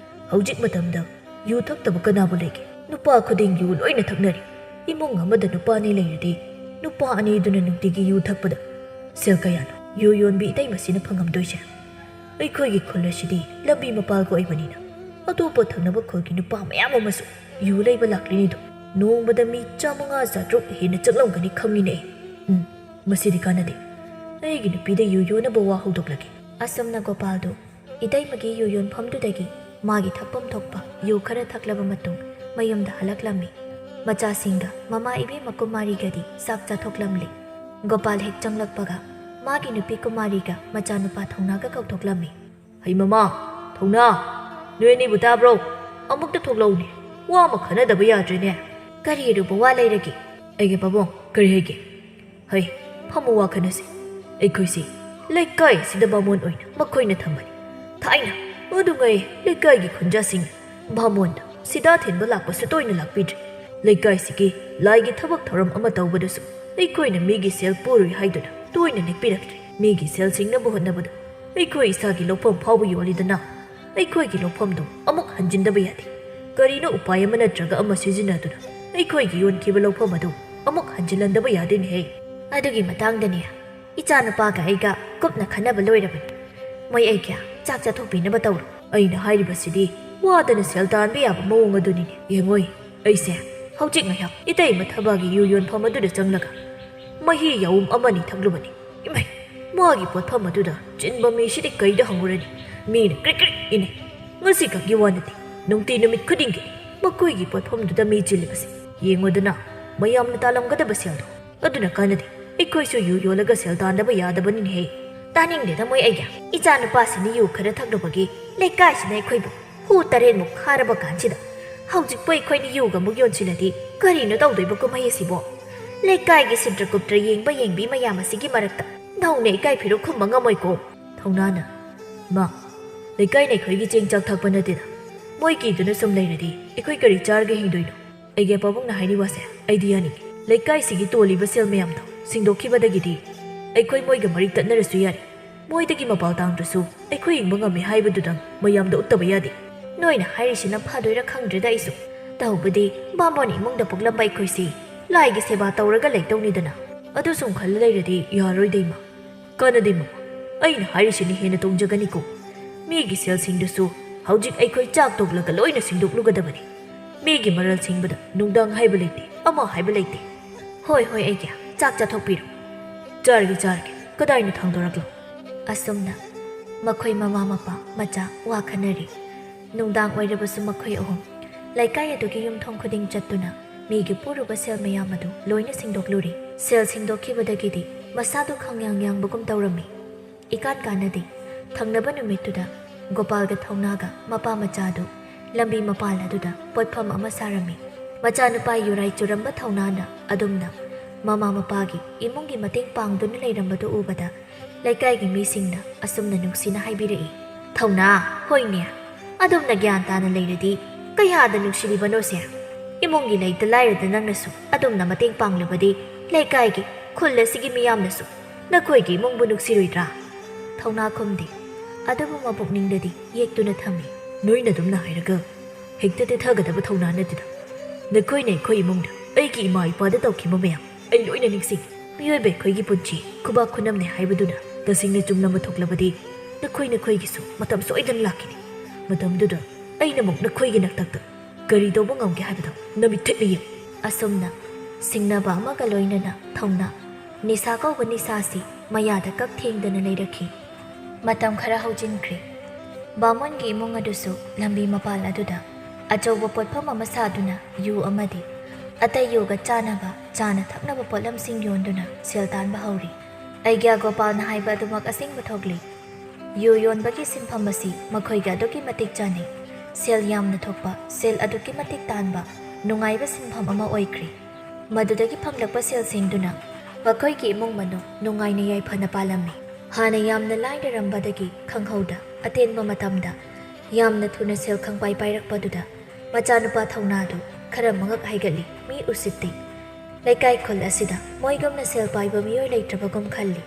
ꯍꯧꯖꯤꯛ ꯃꯇꯝꯗ ꯌꯨ ꯊꯛꯇꯕ ꯀꯅꯥꯕꯨ ꯂꯩꯒꯦ? ꯅꯨꯄꯥ ꯈꯨꯗꯤꯡ ꯌꯨ ꯂꯣꯏꯅ ꯊꯛꯅꯔꯤ꯫ ꯏꯃꯨꯡ ꯑꯃꯗ ꯅꯨꯄꯥ ꯑꯅꯤ ꯂꯩꯔꯗꯤ ꯅꯨꯄꯥ ꯑꯅꯤꯗꯨꯅ ꯅꯨꯡꯇꯤꯒꯤ ꯌꯨ ꯊꯛꯄꯗ ꯁꯦꯜ ꯀꯌꯥꯅꯣ ꯌꯨ ꯌꯣꯟꯕꯤ ꯏꯇꯩꯃꯁꯤꯅ ꯐꯪꯉꯝꯗꯣꯏꯁꯦ? ꯑꯩꯈꯣꯏꯒꯤ ꯈꯨꯜ ꯑꯁꯤꯗꯤ ꯂꯝꯕꯤ ꯃꯄꯥꯜꯒ ꯑꯣꯏꯕꯅꯤꯅ ꯑꯇꯣꯞꯄ ꯊꯪꯅꯕ ꯈꯨꯜꯒꯤ ꯅꯨꯄꯥ ꯃꯌꯥꯝ ꯑꯃꯁꯨ ꯌꯨ ꯂꯩꯕ ꯂꯥꯛꯂꯤꯅꯤꯗꯣ꯫ ꯅꯣꯡꯃꯗ ꯃꯤ ꯆꯥꯃꯉꯥ ꯆꯥꯇ꯭ꯔꯨꯛ ꯍꯦꯟꯅ ꯆꯪꯂꯝꯒꯅꯤ ꯈꯪꯉꯤꯅꯦ ꯑꯩ꯫ ꯎꯝ, ꯃꯁꯤꯗꯤ ꯀꯥꯟꯅꯗꯦ꯫ ꯑꯩꯒꯤ ꯅꯨꯄꯤꯗ ꯌꯨ ꯌꯣꯟꯅꯕ ꯋꯥ ꯍꯧꯗꯣꯛꯂꯒꯦ"꯫ ꯑꯁꯨꯝꯅ ꯒꯣꯄꯥꯜꯗꯨ ꯏꯇꯩꯃꯒꯤ ꯌꯨ ꯌꯣꯟꯐꯝꯗꯨꯗꯒꯤ ꯃꯥꯒꯤ ꯊꯛꯐꯝ ꯊꯣꯛꯄ ꯌꯨ ꯈꯔ ꯊꯛꯂꯕ ꯃꯇꯨꯡ ꯃꯌꯨꯝꯗ ꯍꯜꯂꯛꯂꯝꯃꯤ꯫ ꯃꯆꯥꯁꯤꯡꯒ ꯃꯃꯥ ꯏꯕꯦꯝꯃ ꯀꯨꯃꯥꯔꯤꯒꯗꯤ ꯆꯥꯛ ꯆꯥꯊꯣꯛꯂꯝꯂꯤ꯫ ꯒꯣꯄꯥꯜ ꯍꯦꯛ ꯆꯪꯂꯛꯄꯒ ꯃꯥꯒꯤ ꯅꯨꯄꯤ ꯀꯨꯃꯥꯔꯤꯒ ꯃꯆꯥꯅꯨꯄꯥ ꯊꯧꯅꯥꯒ ꯀꯧꯊꯣꯛꯂꯝꯃꯤ꯫ "ꯍꯩ ꯃꯃꯥ, ꯊꯧꯅꯥ, ꯅꯣꯏ ꯑꯅꯤꯕꯨ ꯇꯥꯕ꯭ꯔꯣ? ꯑꯃꯨꯛꯇ ꯊꯣꯛꯂꯛꯎꯅꯦ꯫ ꯋꯥ ꯑꯃ ꯈꯟꯅꯗꯕ ꯌꯥꯗ꯭ꯔꯦꯅꯦ"꯫ "ꯀꯔꯤ ꯑꯔꯨꯕ ꯋꯥ ꯂꯩꯔꯒꯦ?" "ꯑꯩꯒꯤ ꯄꯥꯕꯨꯡ, ꯀꯔꯤ ꯍꯥꯏꯒꯦ? ꯍꯩ, ꯐꯝꯃꯨ, ꯋꯥ ꯈꯟꯅꯁꯤ꯫ ꯑꯩꯈꯣꯏꯁꯤ ꯂꯩꯀꯥꯏ ꯑꯁꯤꯗ ꯕꯥꯃꯣꯟ ꯑꯣꯏꯅ ꯃꯈꯣꯏꯅ ꯊꯝꯕꯅꯤ꯫ ꯊꯥꯏꯅ ꯑꯗꯨꯉꯩ ꯂꯩꯀꯥꯏꯒꯤ ꯈꯨꯟꯖꯥꯁꯤꯡꯅ ꯕꯥꯃꯣꯟꯗ ꯁꯤꯗꯥ ꯊꯤꯟꯕ ꯂꯥꯛꯄꯁꯨ ꯇꯣꯏꯅ ꯂꯥꯛꯄꯤꯗ꯭ꯔꯤ꯫ ꯂꯩꯀꯥꯏꯁꯤꯒꯤ ꯂꯥꯏꯒꯤ ꯊꯕꯛ ꯊꯧꯔꯝ ꯑꯃ ꯇꯧꯕꯗꯁꯨ ꯑꯩꯈꯣꯏꯅ ꯃꯤꯒꯤ ꯁꯦꯜ ꯄꯨꯔꯨꯏ ꯍꯥꯏꯗꯨꯅ ꯇꯣꯏꯅ ꯅꯦꯛꯄꯤꯔꯛꯇ꯭ꯔꯤ꯫ ꯃꯤꯒꯤ ꯁꯦꯜ ꯁꯤꯡꯅꯕ ꯍꯣꯠꯅꯕꯗ ꯑꯩꯈꯣꯏ ꯏꯁꯥꯒꯤ ꯂꯧꯐꯝ ꯐꯥꯎꯕ ꯌꯣꯜꯂꯤꯗꯅ꯫ ꯑꯩꯈꯣꯏꯒꯤ ꯂꯧꯐꯝꯗꯨ ꯑꯃꯨꯛ ꯍꯟꯖꯤꯟꯗꯕ ꯌꯥꯗꯦ꯫ ꯀꯔꯤꯅꯣ ꯎꯄꯥꯏ ꯑꯃ ꯅꯠꯇ꯭ꯔꯒ ꯑꯃ ꯁꯤꯖꯤꯟꯅꯗꯨꯅ ꯑꯩꯈꯣꯏꯒꯤ ꯌꯣꯟꯈꯤꯕ ꯂꯧꯐꯝ ꯑꯗꯨ ꯑꯃꯨꯛ ꯍꯟꯖꯤꯜꯍꯟꯗꯕ ꯌꯥꯗꯦꯅꯦꯍꯦ꯫ ꯑꯗꯨꯒꯤ ꯃꯇꯥꯡꯗꯅꯦ ꯏꯆꯥꯅꯨꯄꯥꯒ ꯑꯩꯒ ꯀꯨꯞꯅ ꯈꯟꯅꯕ ꯂꯣꯏꯔꯕꯅꯤ꯫ ꯃꯣꯏ ꯑꯩꯒ ꯆꯥꯛ ꯆꯥꯊꯣꯛꯄꯤꯅꯕ ꯇꯧꯔꯣ꯫ ꯑꯩꯅ ꯍꯥꯏꯔꯤꯕꯁꯤꯗꯤ ꯋꯥꯗꯅ ꯁꯦꯜ ꯇꯥꯟꯕ ꯌꯥꯕ ꯃꯑꯣꯡ ꯑꯗꯨꯅꯤꯅꯦ꯫ ꯌꯦꯡꯉꯣꯏ, ꯑꯩꯁꯦ ꯍꯧꯖꯤꯛ ꯉꯥꯏꯍꯥꯛ ꯏꯇꯩꯃ ꯊꯕꯥꯒꯤ ꯌꯨ ꯌꯣꯟꯐꯝ ꯑꯗꯨꯗ ꯆꯪꯂꯒ ꯃꯍꯤ ꯌꯥꯎꯝ ꯑꯃꯅꯤ ꯊꯛꯂꯨꯕꯅꯤ꯫ ꯏꯃꯥꯏ, ꯃꯥꯒꯤ ꯄꯣꯠꯐꯝ ꯑꯗꯨꯗ ꯆꯤꯟꯕ ꯃꯤꯁꯤꯗꯤ ꯀꯩꯗ ꯍꯪꯉꯨꯔꯅꯤ? ꯃꯤꯅ ꯀ꯭ꯔꯤꯛ ꯀ꯭ꯔꯤꯛ ꯏꯅꯩ꯫ ꯉꯁꯤꯈꯛꯀꯤ ꯋꯥ ꯅꯠꯇꯦ, ꯅꯨꯡꯇꯤ ꯅꯨꯃꯤꯠ ꯈꯨꯗꯤꯡꯒꯤ ꯃꯈꯣꯏꯒꯤ ꯄꯣꯠꯐꯝꯗꯨꯗ ꯃꯤ ꯆꯤꯜꯂꯤꯕꯁꯦ꯫ ꯌꯦꯡꯉꯨꯗꯅ, ꯃꯌꯥꯝꯅ ꯇꯥꯜꯂꯝꯒꯗꯕ ꯁꯦꯜꯗꯣ ꯑꯗꯨꯅ ꯀꯥꯟꯅꯗꯦ꯫ ꯑꯩꯈꯣꯏꯁꯨ ꯌꯨ ꯌꯣꯜꯂꯒ ꯁꯦꯜ ꯇꯥꯟꯗꯕ ꯌꯥꯗꯕꯅꯤꯅꯦꯍꯦ꯫ ꯇꯥꯅꯤꯡꯗꯦꯗ ꯃꯣꯏ ꯑꯩꯒ꯫ ꯏꯆꯥ ꯅꯨꯄꯥꯁꯤꯅ ꯌꯨ ꯈꯔ ꯊꯛꯂꯨꯕꯒꯤ ꯂꯩꯀꯥꯏꯁꯤꯅ ꯑꯩꯈꯣꯏꯕꯨ ꯍꯨ ꯇꯔꯦꯠꯃꯨꯛ ꯈꯥꯔꯕ ꯀꯥꯟꯁꯤꯗ ꯍꯧꯖꯤꯛꯄꯨ ꯑꯩꯈꯣꯏꯅ ꯌꯨꯒ ꯑꯃꯨꯛ ꯌꯣꯟꯁꯤꯜꯂꯗꯤ ꯀꯔꯤꯅꯣ ꯇꯧꯗꯣꯏꯕ ꯀꯨꯝꯍꯩ ꯑꯁꯤꯕꯣ? ꯂꯩꯀꯥꯏꯒꯤ ꯁꯤꯟꯇ꯭ꯔ ꯀꯨꯞꯇ꯭ꯔ ꯌꯦꯡꯕ ꯌꯦꯡꯕꯤ ꯃꯌꯥꯝ ꯑꯁꯤꯒꯤ ꯃꯔꯛꯇ ꯅꯧꯅ ꯏꯀꯥꯏ ꯐꯤꯔꯨꯛ ꯈꯨꯝꯕ ꯉꯝꯃꯣꯏꯀꯣ꯫ ꯊꯧꯅꯥꯅ, ꯃꯥ, ꯂꯩꯀꯥꯏꯅ ꯑꯩꯈꯣꯏꯒꯤ ꯆꯦꯡ ꯆꯥꯛ ꯊꯛꯄ ꯅꯠꯇꯦꯗ꯫ ꯃꯣꯏ ꯀꯤꯗꯨꯅ ꯁꯨꯝ ꯂꯩꯔꯗꯤ ꯑꯩꯈꯣꯏ ꯀꯔꯤ ꯆꯥꯔꯒ ꯍꯤꯡꯗꯣꯏꯅꯣ? ꯑꯩꯒꯤ ꯄꯥꯕꯨꯡꯅ ꯍꯥꯏꯔꯤ ꯋꯥꯁꯦ ꯑꯩꯗꯤ ꯌꯥꯅꯤꯡꯉꯤ꯫ ꯂꯩꯀꯥꯏꯁꯤꯒꯤ ꯇꯣꯜꯂꯤꯕ ꯁꯦꯜ ꯃꯌꯥꯝꯗꯣ ꯁꯤꯡꯗꯣꯛꯈꯤꯕꯗꯒꯤꯗꯤ ꯑꯩꯈꯣꯏ ꯃꯣꯏꯒ ꯃꯔꯤ ꯇꯠꯅꯔꯁꯨ ꯌꯥꯔꯦ꯫ ꯃꯣꯏꯗꯒꯤ ꯃꯄꯥꯜ ꯇꯥꯡꯗ꯭ꯔꯁꯨ ꯑꯩꯈꯣꯏ ꯍꯤꯡꯕ ꯉꯝꯃꯤ ꯍꯥꯏꯕꯗꯨꯗꯪ ꯃꯌꯥꯝꯗ ꯎꯠꯇꯕ ꯌꯥꯗꯦ꯫ ꯅꯣꯏꯅ ꯍꯥꯏꯔꯤꯁꯤꯅ ꯐꯗꯣꯏꯔꯥ ꯈꯪꯗ꯭ꯔꯦꯗ ꯑꯩꯁꯨ꯫ ꯇꯧꯕꯗꯤ ꯕꯥꯃꯣꯟ ꯏꯃꯨꯡꯗ ꯄꯣꯛꯂꯝꯕ ꯑꯩꯈꯣꯏꯁꯤ ꯂꯥꯏꯒꯤ ꯁꯦꯕꯥ ꯇꯧꯔꯒ ꯂꯩꯇꯧꯅꯤꯗꯅ꯫ ꯑꯗꯨ ꯁꯨꯝ ꯈꯜꯂ ꯂꯩꯔꯗꯤ ꯌꯥꯔꯣꯏꯗ ꯏꯃꯥ꯫ ꯀꯥꯟꯅꯗꯦ ꯃꯃꯥ, ꯑꯩꯅ ꯍꯥꯏꯔꯤꯁꯤꯅ ꯍꯦꯟꯅ ꯇꯣꯡꯖꯒꯅꯤꯀꯣ꯫ ꯃꯤꯒꯤ ꯁꯦꯜꯁꯤꯡꯗꯨꯁꯨ ꯍꯧꯖꯤꯛ ꯑꯩꯈꯣꯏ ꯆꯥꯛ ꯇꯣꯛꯂꯒ ꯂꯣꯏꯅ ꯁꯤꯡꯗꯣꯛꯂꯨꯒꯗꯕꯅꯤ꯫ ꯃꯤꯒꯤ ꯃꯔꯜ ꯁꯤꯡꯕꯗ ꯅꯨꯡꯗꯥꯡ ꯍꯥꯏꯕ ꯂꯩꯇꯦ, ꯑꯃ ꯍꯥꯏꯕ ꯂꯩꯇꯦ꯫ ꯍꯣꯏ, ꯍꯣꯏ, ꯑꯩꯒꯤ ꯆꯥꯛ ꯆꯥꯊꯣꯛꯄꯤꯔꯣ꯫ ꯆꯥꯔꯒꯦ, ꯆꯥꯔꯒꯦ꯫ ꯀꯗꯥꯏꯅ ꯊꯥꯡꯗꯣꯔꯛꯂꯣ? ꯑꯁꯨꯝꯅ ꯃꯈꯣꯏ ꯃꯃꯥ ꯃꯄꯥ ꯃꯆꯥ ꯋꯥ ꯈꯟꯅꯔꯤ꯫ ꯅꯨꯡꯗꯥꯡ ꯑꯣꯏꯔꯕꯁꯨ ꯃꯈꯣꯏ ꯑꯍꯨꯝ ꯂꯩꯀꯥꯏ ꯑꯗꯨꯒꯤ ꯌꯨꯝꯊꯣꯡ ꯈꯨꯗꯤꯡ ꯆꯠꯇꯨꯅ ꯃꯤꯒꯤ ꯄꯨꯔꯨꯕ ꯁꯦꯜ ꯃꯌꯥꯝ ꯑꯗꯨ ꯂꯣꯏꯅ ꯁꯤꯡꯗꯣꯛꯂꯨꯔꯦ꯫ ꯁꯦꯜ ꯁꯤꯡꯗꯣꯛꯈꯤꯕꯗꯒꯤꯗꯤ ꯃꯁꯥꯗꯨ ꯈꯪꯌꯥꯡ ꯌꯥꯡꯕꯒꯨꯝ ꯇꯧꯔꯝꯃꯤ꯫ ꯏꯀꯥꯟ ꯀꯥꯟꯅꯗꯦ꯫ ꯊꯪꯅꯕ ꯅꯨꯃꯤꯠꯇꯨꯗ ꯒꯣꯄꯥꯜꯒ ꯊꯧꯅꯥꯒ ꯃꯄꯥ ꯃꯆꯥꯗꯨ ꯂꯝꯕꯤ ꯃꯄꯥꯟ ꯑꯗꯨꯗ ꯄꯣꯠꯐꯝ ꯑꯃ ꯁꯥꯔꯝꯃꯤ꯫ ꯃꯆꯥꯅꯨꯄꯥ ꯌꯨꯔꯥꯏ ꯆꯨꯔꯝꯕ ꯊꯧꯅꯥꯅ ꯑꯗꯨꯝꯅ ꯃꯃꯥ ꯃꯄꯥꯒꯤ ꯏꯃꯨꯡꯒꯤ ꯃꯇꯦꯡ ꯄꯥꯡꯗꯨꯅ ꯂꯩꯔꯝꯕꯗꯨ ꯎꯕꯗ ꯂꯩꯀꯥꯏꯒꯤ ꯃꯤꯁꯤꯡꯅ ꯑꯁꯨꯝꯅ ꯅꯨꯡꯁꯤꯅ ꯍꯥꯏꯕꯤꯔꯛꯏ꯫ "ꯊꯧꯅꯥ, ꯍꯣꯏꯅꯦ, ꯑꯗꯨꯝꯅ ꯒ꯭ꯌꯥꯟ ꯇꯥꯅ ꯂꯩꯔꯗꯤ ꯀꯌꯥꯗ ꯅꯨꯡꯁꯤꯔꯤꯕꯅꯣꯁꯦ? ꯏꯃꯨꯡꯒꯤ ꯂꯩꯇ ꯂꯥꯏꯔꯗ ꯅꯪꯅꯁꯨ ꯑꯗꯨꯝꯅ ꯃꯇꯦꯡ ꯄꯥꯡꯂꯕꯗꯤ ꯂꯩꯀꯥꯏꯒꯤ, ꯈꯨꯜ ꯑꯁꯤꯒꯤ ꯃꯤꯌꯥꯝꯅꯁꯨ ꯅꯈꯣꯏꯒꯤ ꯏꯃꯨꯡꯕꯨ ꯅꯨꯡꯁꯤꯔꯣꯏꯗ꯭ꯔꯥ?" ꯊꯧꯅꯥ ꯈꯨꯝꯗꯦ, ꯑꯗꯨꯕꯨ ꯃꯄꯨꯛꯅꯤꯡꯗꯗꯤ ꯌꯦꯛꯇꯨꯅ ꯊꯝꯃꯤ꯫ "ꯅꯣꯏꯅ ꯑꯗꯨꯝꯅ ꯍꯥꯏꯔꯒ ꯍꯦꯛꯇ ꯇꯦꯊꯒꯗꯕ ꯊꯧꯅꯥ ꯅꯠꯇꯦꯗ꯫ ꯅꯈꯣꯏꯅ ꯑꯩꯈꯣꯏ ꯏꯃꯨꯡꯗ ꯑꯩꯒꯤ ꯏꯃꯥ ꯏꯄꯥꯗ ꯇꯧꯈꯤꯕ ꯃꯌꯥꯝ ꯑꯩ ꯂꯣꯏꯅ ꯅꯤꯡꯁꯤꯡꯉꯤ꯫ ꯃꯤꯑꯣꯏꯕ ꯑꯩꯈꯣꯏꯒꯤ ꯄꯨꯟꯁꯤ ꯈꯨꯕꯥꯛ ꯈꯨꯅꯝꯅꯦ ꯍꯥꯏꯕꯗꯨꯅ ꯇꯁꯦꯡꯅ ꯆꯨꯝꯂꯝꯕ ꯊꯣꯛꯂꯕꯗꯤ ꯅꯈꯣꯏ ꯅꯈꯣꯏꯒꯤꯁꯨ ꯃꯇꯝ ꯁꯣꯏꯗꯅ ꯂꯥꯛꯈꯤꯅꯤ꯫ ꯃꯇꯝꯗꯨꯗ ꯑꯩꯅ ꯑꯃꯨꯛ ꯅꯈꯣꯏꯒꯤ ꯅꯥꯛꯇꯛꯇ ꯀꯔꯤ ꯇꯧꯕ ꯉꯝꯒꯦ ꯍꯥꯏꯕꯗꯣ ꯅꯃꯤꯠ ꯊꯛꯅ ꯌꯦꯡꯉꯨ꯫" ꯑꯁꯨꯝꯅ ꯁꯤꯡꯅꯕ ꯑꯃꯒ ꯂꯣꯏꯅꯅ ꯊꯧꯅꯥ ꯅꯤꯁꯥ ꯀꯧꯕ ꯅꯤꯁꯥꯁꯤ ꯃꯌꯥꯗ ꯀꯛ ꯊꯦꯡꯗꯅ ꯂꯩꯔꯛꯈꯤ꯫ ꯃꯇꯝ ꯈꯔ ꯍꯧꯖꯤꯟꯈ꯭ꯔꯦ꯫ ꯕꯥꯃꯣꯟꯒꯤ ꯏꯃꯨꯡ ꯑꯗꯨꯁꯨ ꯂꯝꯕꯤ ꯃꯄꯥꯜ ꯑꯗꯨꯗ ꯑꯆꯧꯕ ꯄꯣꯠꯐꯝ ꯑꯃ ꯁꯥꯗꯨꯅ ꯌꯨ ꯑꯃꯗꯤ ꯑꯇꯩ ꯌꯣꯒ ꯆꯥꯅꯕ, ꯆꯥꯅ ꯊꯛꯅꯕ ꯄꯣꯠꯂꯝꯁꯤꯡ ꯌꯣꯟꯗꯨꯅ ꯁꯦꯜ ꯇꯥꯟꯕ ꯍꯧꯔꯤ꯫ ꯑꯩꯒ꯭ꯌꯥ ꯒꯣꯄꯥꯜꯅ ꯍꯥꯏꯕ ꯑꯗꯨꯃꯛ ꯑꯁꯦꯡꯕ ꯊꯣꯛꯂꯤ꯫ ꯌꯨ ꯌꯣꯟꯕꯒꯤ ꯁꯤꯟꯐꯝ ꯑꯁꯤ ꯃꯈꯣꯏꯒ ꯑꯗꯨꯛꯀꯤ ꯃꯇꯤꯛ ꯆꯥꯟꯅꯩ꯫ ꯁꯦꯜ ꯌꯥꯝꯅ ꯊꯣꯛꯄ, ꯁꯦꯜ ꯑꯗꯨꯛꯀꯤ ꯃꯇꯤꯛ ꯇꯥꯟꯕ, ꯅꯨꯡꯉꯥꯏꯕ ꯁꯤꯟꯐꯝ ꯑꯃ ꯑꯣꯏꯈ꯭ꯔꯤ꯫ ꯃꯗꯨꯗꯒꯤ ꯐꯪꯂꯛꯄ ꯁꯦꯜꯁꯤꯡꯗꯨꯅ ꯃꯈꯣꯏꯒꯤ ꯏꯃꯨꯡ ꯃꯅꯨꯡ ꯅꯨꯡꯉꯥꯏꯅ ꯌꯥꯏꯐꯅ ꯄꯥꯜꯂꯝꯃꯤ꯫ ꯍꯥꯟꯅ ꯌꯥꯝꯅ ꯂꯥꯏꯔꯔꯝꯕꯗꯒꯤ ꯈꯪꯍꯧꯗ ꯑꯇꯦꯟꯕ ꯃꯇꯝꯗ ꯌꯥꯝꯅ ꯊꯨꯅ ꯁꯦꯜ ꯈꯪꯄꯥꯏ ꯄꯥꯏꯔꯛꯄꯗꯨꯗ ꯃꯆꯥꯅꯨꯄꯥ ꯊꯧꯅꯥꯗꯨ ꯈꯔ ꯃꯉꯛ ꯍꯥꯏꯒꯠꯂꯤ꯫ ꯃꯤ ꯎꯁꯤꯠꯇꯦ꯫ ꯂꯩꯀꯥꯏ ꯈꯨꯜ ꯑꯁꯤꯗ ꯃꯣꯏꯒꯨꯝꯅ ꯁꯦꯜ ꯄꯥꯏꯕ ꯃꯤꯑꯣꯏ ꯂꯩꯇ꯭ꯔꯕꯒꯨꯝ ꯈꯜꯂꯤ꯫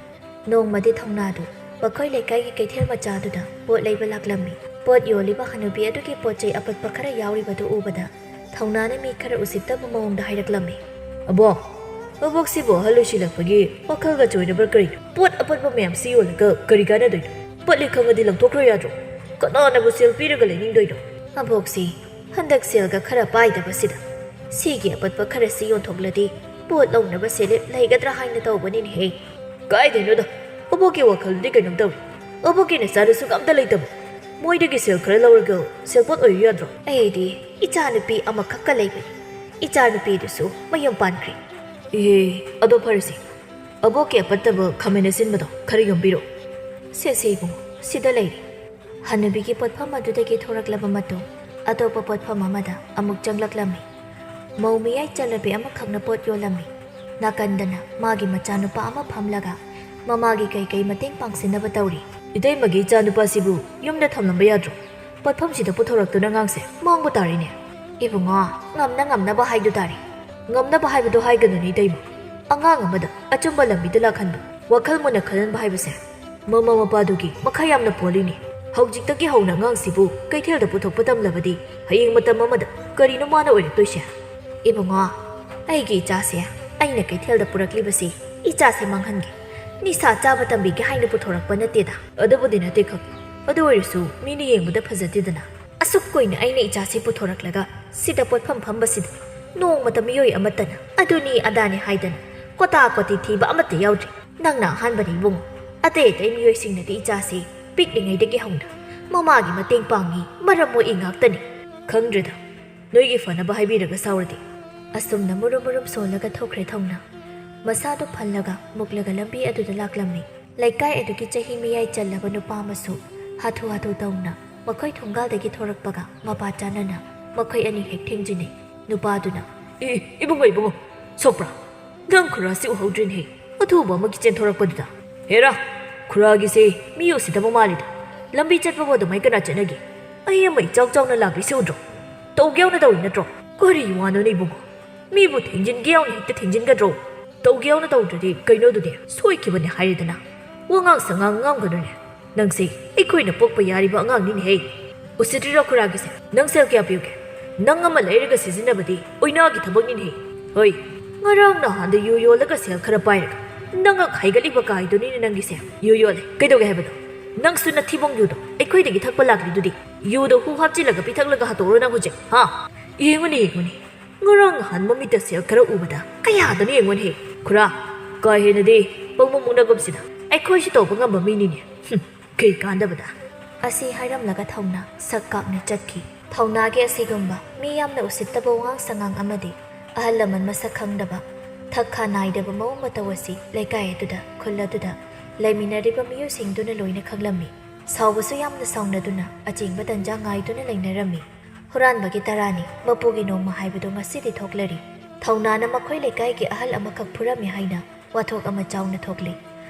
ꯅꯣꯡꯃꯗꯤ ꯊꯧꯅꯥꯗꯨ ꯃꯈꯣꯏ ꯂꯩꯀꯥꯏꯒꯤ ꯀꯩꯊꯦꯜ ꯃꯆꯥꯗꯨꯗ ꯄꯣꯠ ꯂꯩꯕ ꯂꯥꯛꯂꯝꯃꯤ꯫ ꯄꯣꯠ ꯌꯣꯜꯂꯤꯕ ꯍꯅꯨꯕꯤ ꯑꯗꯨꯒꯤ ꯄꯣꯠ ꯆꯩ ꯑꯄꯠꯄ ꯈꯔ ꯌꯥꯎꯔꯤꯕꯗꯨ ꯎꯕꯗ ꯊꯧꯅꯥꯅ ꯃꯤ ꯈꯔ ꯎꯁꯤꯠꯇꯕ ꯃꯑꯣꯡꯗ ꯍꯥꯏꯔꯛꯂꯝꯃꯤ꯫ "ꯑꯕꯣꯛ, ꯑꯕꯣꯛꯁꯤꯕꯨ ꯑꯍꯜ ꯑꯣꯏꯁꯤꯜꯂꯛꯄꯒꯤ ꯋꯥꯈꯜꯒ ꯆꯣꯏꯔꯕ꯭ꯔꯥ ꯀꯔꯤꯅꯣ? ꯄꯣꯠ ꯑꯄꯠꯄ ꯃꯌꯥꯝꯁꯤ ꯌꯣꯜꯂꯒ ꯀꯔꯤ ꯀꯥꯟꯅꯗꯣꯏꯅꯣ? ꯄꯠꯂꯦ ꯈꯪꯉꯗꯤ ꯂꯪꯊꯣꯛꯈ꯭ꯔꯣ ꯌꯥꯗ꯭ꯔꯣ? ꯀꯅꯥꯅꯕꯨ ꯁꯦꯜ ꯄꯤꯔꯒ ꯂꯩꯅꯤꯡꯗꯣꯏꯅꯣ?" ꯑꯕꯣꯛꯁꯤ ꯍꯟꯗꯛ ꯁꯦꯜꯒ ꯈꯔ ꯄꯥꯏꯗꯕꯁꯤꯗ ꯁꯤꯒꯤ ꯑꯄꯠꯄ ꯈꯔꯁꯤ ꯌꯣꯟꯊꯣꯛꯂꯗꯤ ꯄꯣꯠ ꯂꯧꯅꯕ ꯁꯦꯜꯂꯦꯞ ꯂꯩꯒꯗ꯭ꯔꯥ ꯍꯥꯏꯅ ꯇꯧꯕꯅꯤꯅꯦꯍꯦ꯫ "ꯀꯥꯏꯗꯩꯅꯣꯗ, ꯑꯕꯣꯛꯀꯤ ꯋꯥꯈꯜꯗꯤ ꯀꯩꯅꯣꯝ ꯇꯧꯏ꯫ ꯑꯕꯣꯛꯀꯤ ꯅꯆꯥꯗꯨꯁꯨ ꯑꯝꯇ ꯂꯩꯇꯕ꯫ ꯃꯣꯏꯗꯒꯤ ꯁꯦꯜ ꯈꯔ ꯂꯧꯔꯒ ꯁꯦꯜꯄꯣꯠ ꯑꯣꯏꯌꯨ ꯌꯥꯗ꯭ꯔꯣ?" "ꯑꯩꯗꯤ ꯏꯆꯥꯅꯨꯄꯤ ꯑꯃꯈꯛꯀ ꯂꯩꯕꯅꯤ꯫ ꯏꯆꯥꯅꯨꯄꯤꯗꯨꯁꯨ ꯃꯌꯨꯝ ꯄꯥꯟꯈ꯭ꯔꯦ꯫" "ꯑꯦ, ꯑꯗꯣ ꯐꯔꯦꯁꯦ꯫ ꯑꯕꯣꯛꯀꯤ ꯑꯄꯠꯇꯕ ꯈꯥꯃꯦꯟ ꯑꯁꯤꯟꯕꯗꯣ ꯈꯔ ꯌꯣꯝꯕꯤꯔꯣ꯫" "ꯁꯦ, ꯁꯦ ꯏꯕꯨꯡꯉꯣ, ꯁꯤꯗ ꯂꯩꯔꯦ꯫" ꯍꯅꯨꯕꯤꯒꯤ ꯄꯣꯠꯐꯝ ꯑꯗꯨꯗꯒꯤ ꯊꯣꯔꯛꯂꯕ ꯃꯇꯨꯡ ꯑꯇꯣꯞꯄ ꯄꯣꯠꯐꯝ ꯑꯃꯗ ꯑꯃꯨꯛ ꯆꯪꯂꯛꯂꯝꯃꯤ꯫ ꯃꯧ ꯃꯤꯌꯥꯏ ꯆꯜꯂꯕꯤ ꯑꯃꯈꯛꯅ ꯄꯣꯠ ꯌꯣꯜꯂꯝꯃꯤ꯫ ꯅꯥꯀꯟꯗꯅ ꯃꯥꯒꯤ ꯃꯆꯥꯅꯨꯄꯥ ꯑꯃ ꯐꯝꯂꯒ ꯃꯃꯥꯒꯤ ꯀꯩ ꯀꯩ ꯃꯇꯦꯡ ꯄꯥꯡꯁꯤꯟꯅꯕ ꯇꯧꯔꯤ꯫ "ꯏꯇꯩꯃꯒꯤ ꯏꯆꯥꯅꯨꯄꯥꯁꯤꯕꯨ ꯌꯨꯝꯗ ꯊꯝꯂꯝꯕ ꯌꯥꯗ꯭ꯔꯣ? ꯄꯣꯠꯐꯝꯁꯤꯗ ꯄꯨꯊꯣꯔꯛꯇꯨꯅ ꯑꯉꯥꯡꯁꯦ ꯃꯥꯡꯕ ꯇꯥꯔꯦꯅꯦ꯫" "ꯏꯕꯨꯡꯉꯣ, ꯉꯝꯅ ꯉꯝꯅꯕ ꯍꯥꯏꯗꯨ ꯇꯥꯔꯦ꯫" "ꯉꯝꯅꯕ ꯍꯥꯏꯕꯗꯣ ꯍꯥꯏꯒꯅꯨꯅꯦ ꯏꯇꯩꯃ꯫ ꯑꯉꯥꯡ ꯑꯃꯗ ꯑꯆꯨꯝꯕ ꯂꯝꯕꯤꯗ ꯂꯥꯛꯍꯟꯕ, ꯋꯥꯈꯜ ꯃꯨꯟꯅ ꯈꯜꯍꯟꯕ ꯍꯥꯏꯕꯁꯦ ꯃꯃꯥ ꯃꯄꯥꯗꯨꯒꯤ ꯃꯈꯥ ꯌꯥꯝꯅ ꯄꯣꯜꯂꯤꯅꯦ꯫ ꯍꯧꯖꯤꯛꯇꯒꯤ ꯍꯧꯅ ꯑꯉꯥꯡꯁꯤꯕꯨ ꯀꯩꯊꯦꯜꯗ ꯄꯨꯊꯣꯛꯄ ꯇꯝꯂꯕꯗꯤ ꯍꯌꯦꯡ ꯃꯇꯝ ꯑꯃꯗ ꯀꯔꯤꯅꯣ ꯃꯥꯅ ꯑꯣꯏꯔꯛꯇꯣꯏꯁꯦ?" "ꯏꯕꯨꯡꯉꯣ, ꯑꯩꯒꯤ ꯏꯆꯥꯁꯦ ꯑꯩꯅ ꯀꯩꯊꯦꯜꯗ ꯄꯨꯔꯛꯂꯤꯕꯁꯤ ꯏꯆꯥꯁꯦ ꯃꯥꯡꯍꯟꯒꯦ, ꯅꯤꯁꯥ ꯆꯥꯕ ꯇꯝꯕꯤꯒꯦ ꯍꯥꯏꯅ ꯄꯨꯊꯣꯔꯛꯄ ꯅꯠꯇꯦꯗ꯫" "ꯑꯗꯨꯕꯨꯗꯤ ꯅꯠꯇꯦ ꯈꯪ, ꯑꯗꯨ ꯑꯣꯏꯔꯁꯨ ꯃꯤꯅ ꯌꯦꯡꯕꯗ ꯐꯖꯗꯦꯗꯅ꯫" "ꯑꯁꯨꯛ ꯀꯨꯏꯅ ꯑꯩꯅ ꯏꯆꯥꯁꯤ ꯄꯨꯊꯣꯔꯛꯂꯒ ꯁꯤꯗ ꯄꯣꯠꯐꯝ ꯐꯝꯕꯁꯤꯗ ꯅꯣꯡꯃꯇ ꯃꯤꯑꯣꯏ ꯑꯃꯠꯇꯅ ꯑꯗꯨꯅꯤ ꯑꯗꯥꯅꯤ ꯍꯥꯏꯗꯅ ꯀꯣꯇꯥ ꯀꯣꯇꯤ ꯊꯤꯕ ꯑꯃꯠꯇ ꯌꯥꯎꯗ꯭ꯔꯤ꯫ ꯅꯪꯅ ꯑꯍꯥꯟꯕꯅꯤ ꯏꯕꯨꯡꯉꯣ꯫ ꯑꯇꯩ ꯑꯇꯩ ꯃꯤꯑꯣꯏꯁꯤꯡꯅꯗꯤ ꯏꯆꯥꯁꯤ ꯄꯤꯛꯂꯤꯉꯩꯗꯒꯤ ꯍꯧꯅ ꯃꯃꯥꯒꯤ ꯃꯇꯦꯡ ꯄꯥꯡꯉꯤ, ꯃꯔꯝ ꯃꯣꯛꯏ ꯉꯥꯛꯇꯅꯤ꯫" "ꯈꯪꯗ꯭ꯔꯦꯗ, ꯅꯣꯏꯒꯤ ꯐꯅꯕ ꯍꯥꯏꯕꯤꯔꯒ ꯁꯥꯎꯔꯗꯤ꯫" ꯑꯁꯨꯝꯅ ꯃꯨꯔꯨꯝ ꯃꯨꯔꯨꯝ ꯁꯣꯜꯂꯒ ꯊꯣꯛꯈ꯭ꯔꯦ ꯊꯧꯅ꯫ ꯃꯁꯥꯗꯨ ꯐꯜꯂꯒ ꯃꯨꯛꯂꯒ ꯂꯝꯕꯤ ꯑꯗꯨꯗ ꯂꯥꯛꯂꯝꯃꯤ꯫ ꯂꯩꯀꯥꯏ ꯑꯗꯨꯒꯤ ꯆꯍꯤ ꯃꯌꯥꯏ ꯆꯜꯂꯕ ꯅꯨꯄꯥ ꯑꯃꯁꯨ ꯍꯥꯊꯨ ꯍꯥꯊꯨ ꯇꯧꯅ ꯃꯈꯣꯏ ꯊꯣꯡꯒꯥꯜꯗꯒꯤ ꯊꯣꯔꯛꯄꯒ ꯃꯄꯥ ꯆꯥꯅꯅ ꯃꯈꯣꯏ ꯑꯅꯤ ꯍꯦꯛ ꯊꯦꯡꯖꯤꯟꯅꯩ꯫ ꯅꯨꯄꯥꯗꯨꯅ, "ꯑꯦ, ꯑꯦ, ꯏꯕꯨꯡꯉꯣ, ꯏꯕꯨꯡꯉꯣ, ꯁꯣꯛꯄ꯭ꯔꯥ? ꯅꯪ ꯈꯨꯔꯥꯁꯤ ꯎꯍꯧꯗ꯭ꯔꯤꯅꯦꯍꯦ, ꯑꯊꯨꯕ ꯑꯃꯒꯤ ꯆꯦꯟꯊꯣꯔꯛꯄꯗꯨꯗ꯫ ꯍꯦꯔꯥ, ꯈꯨꯔꯥꯒꯤꯁꯦ ꯃꯤ ꯎꯁꯤꯠꯇꯕ ꯃꯥꯜꯂꯤꯗ꯫ ꯂꯝꯕꯤ ꯆꯠꯄꯕꯨ ꯑꯗꯨꯃꯥꯏ ꯀꯅꯥ ꯆꯠꯅꯒꯦ? ꯑꯩ ꯑꯃ ꯏꯆꯥꯎ ꯆꯥꯎꯅ ꯂꯥꯛꯂꯤꯁꯤ ꯎꯗ꯭ꯔꯣ? ꯇꯧꯒꯦ ꯌꯥꯎꯅ ꯇꯧꯔꯤ ꯅꯠꯇ꯭ꯔꯣ? ꯀꯔꯤ ꯋꯥꯅꯣꯅꯦ ꯏꯕꯨꯡꯉꯣ? ꯃꯤꯕꯨ ꯊꯦꯡꯖꯤꯟꯒꯦ ꯌꯥꯎꯅ ꯍꯦꯛꯇ ꯊꯦꯡꯖꯤꯟꯒꯗ꯭ꯔꯣ? ꯇꯧꯒꯦ ꯌꯥꯎꯅ ꯇꯧꯗ꯭ꯔꯗꯤ ꯀꯩꯅꯣ ꯑꯗꯨꯗꯤ? ꯁꯣꯏꯈꯤꯕꯅꯦ ꯍꯥꯏꯔꯦꯗꯅ꯫ ꯋꯥꯉꯥꯡ ꯁꯉꯥꯡ ꯉꯥꯡꯒꯅꯨꯅꯦ꯫ ꯅꯪꯁꯦ ꯑꯩꯈꯣꯏꯅ ꯄꯣꯛꯄ ꯌꯥꯔꯤꯕ ꯑꯉꯥꯡꯅꯤꯅꯦꯍꯦ꯫ ꯎꯁꯤꯠꯇ꯭ꯔꯤꯔꯣ ꯈꯨꯔꯥꯒꯤꯁꯦ? ꯅꯪ ꯁꯦꯜ ꯀꯌꯥ ꯄꯤꯌꯨꯒꯦ? ꯅꯪ ꯑꯃ ꯂꯩꯔꯒ ꯁꯤꯖꯤꯟꯅꯕꯗꯤ ꯑꯣꯏꯅꯥꯒꯤ ꯊꯕꯛꯅꯤꯅꯦꯍꯦ꯫ ꯍꯣꯏ, ꯉꯔꯥꯡ ꯅꯍꯥꯟꯗ ꯌꯨ ꯌꯣꯜꯂꯒ ꯁꯦꯜ ꯈꯔ ꯄꯥꯏꯔꯒ ꯅꯉꯛ ꯍꯥꯏꯒꯠꯂꯤꯕ ꯀꯥꯏꯗꯨꯅꯤꯅꯦ ꯅꯪꯒꯤꯁꯦ꯫ ꯌꯨ ꯌꯣꯜꯂꯦ꯫ ꯀꯩꯗꯧꯒꯦ ꯍꯥꯏꯕꯅꯣ? ꯅꯪꯁꯨ ꯅꯊꯤꯕꯣꯡ ꯌꯨꯗꯣ ꯑꯩꯈꯣꯏꯗꯒꯤ ꯊꯛꯄ ꯂꯥꯛꯂꯤꯗꯨꯗꯤ꯫ ꯌꯨꯗꯣ ꯍꯨ ꯍꯥꯞꯆꯤꯜꯂꯒ ꯄꯤꯊꯛꯂꯒ ꯍꯥꯠꯇꯣꯛꯎꯔꯣ ꯅꯪ ꯍꯧꯖꯤꯛ, ꯍꯥ? ꯌꯦꯡꯉꯨꯅꯦ, ꯌꯦꯡꯉꯨꯅꯦ꯫ ꯉꯔꯥꯡ ꯅꯍꯥꯟ ꯃꯃꯤꯠꯇ ꯁꯦꯜ ꯈꯔ ꯎꯕꯗ ꯀꯌꯥꯗꯅꯣ ꯌꯦꯡꯉꯨꯅꯦꯍꯦ꯫ ꯈꯨꯔꯥ, ꯀꯥ ꯍꯦꯟꯅꯗꯤ ꯄꯪꯃꯨꯛ ꯃꯨꯛꯅꯒꯨꯝꯁꯤꯗ꯫ ꯑꯩꯈꯣꯏꯁꯨ ꯇꯧꯕ ꯉꯝꯕ ꯃꯤꯅꯤꯅꯦ꯫ ꯍꯨꯝ, ꯀꯩ ꯀꯥꯟꯗꯕꯗ꯫ ꯑꯁꯤ ꯍꯥꯏꯔꯝꯂꯒ ꯊꯧꯅ ꯁꯛ ꯀꯥꯛꯅ ꯆꯠꯈꯤ꯫ ꯊꯧꯅꯥꯒꯤ ꯑꯁꯤꯒꯨꯝꯕ ꯃꯤ ꯌꯥꯝꯅ ꯎꯁꯤꯠꯇꯕ ꯋꯥꯉꯥꯡ ꯁꯉꯥꯡ ꯑꯃꯗꯤ ꯑꯍꯜ ꯂꯃꯟ ꯃꯁꯛ ꯈꯪꯗꯕ, ꯊꯛ ꯈꯥ ꯅꯥꯏꯗꯕ ꯃꯑꯣꯡ ꯃꯇꯧ ꯑꯁꯤ ꯂꯩꯀꯥꯏ ꯑꯗꯨꯗ, ꯈꯨꯜ ꯑꯗꯨꯗ ꯂꯩꯃꯤꯟꯅꯔꯤꯕ ꯃꯤꯑꯣꯏꯁꯤꯡꯗꯨꯅ ꯂꯣꯏꯅ ꯈꯪꯂꯝꯃꯤ꯫ ꯁꯥꯎꯕꯁꯨ ꯌꯥꯝꯅ ꯁꯥꯎꯅꯗꯨꯅ ꯑꯆꯤꯡꯕ ꯇꯟꯖꯥ ꯉꯥꯏꯗꯨꯅ ꯂꯩꯅꯔꯝꯃꯤ꯫ ꯍꯨꯔꯥꯟꯕꯒꯤ ꯇꯔꯥꯅꯤ, ꯃꯄꯨꯒꯤ ꯅꯣꯡꯃ ꯍꯥꯏꯕꯗꯨ ꯉꯁꯤꯗꯤ ꯊꯣꯛꯂꯔꯤ꯫ ꯊꯧꯅꯥꯅ ꯃꯈꯣꯏ ꯂꯩꯀꯥꯏꯒꯤ ꯑꯍꯜ ꯑꯃꯈꯛ ꯐꯨꯔꯝꯃꯤ ꯍꯥꯏꯅ ꯋꯥꯊꯣꯛ ꯑꯃ ꯆꯥꯎꯅ ꯊꯣꯛꯂꯤ꯫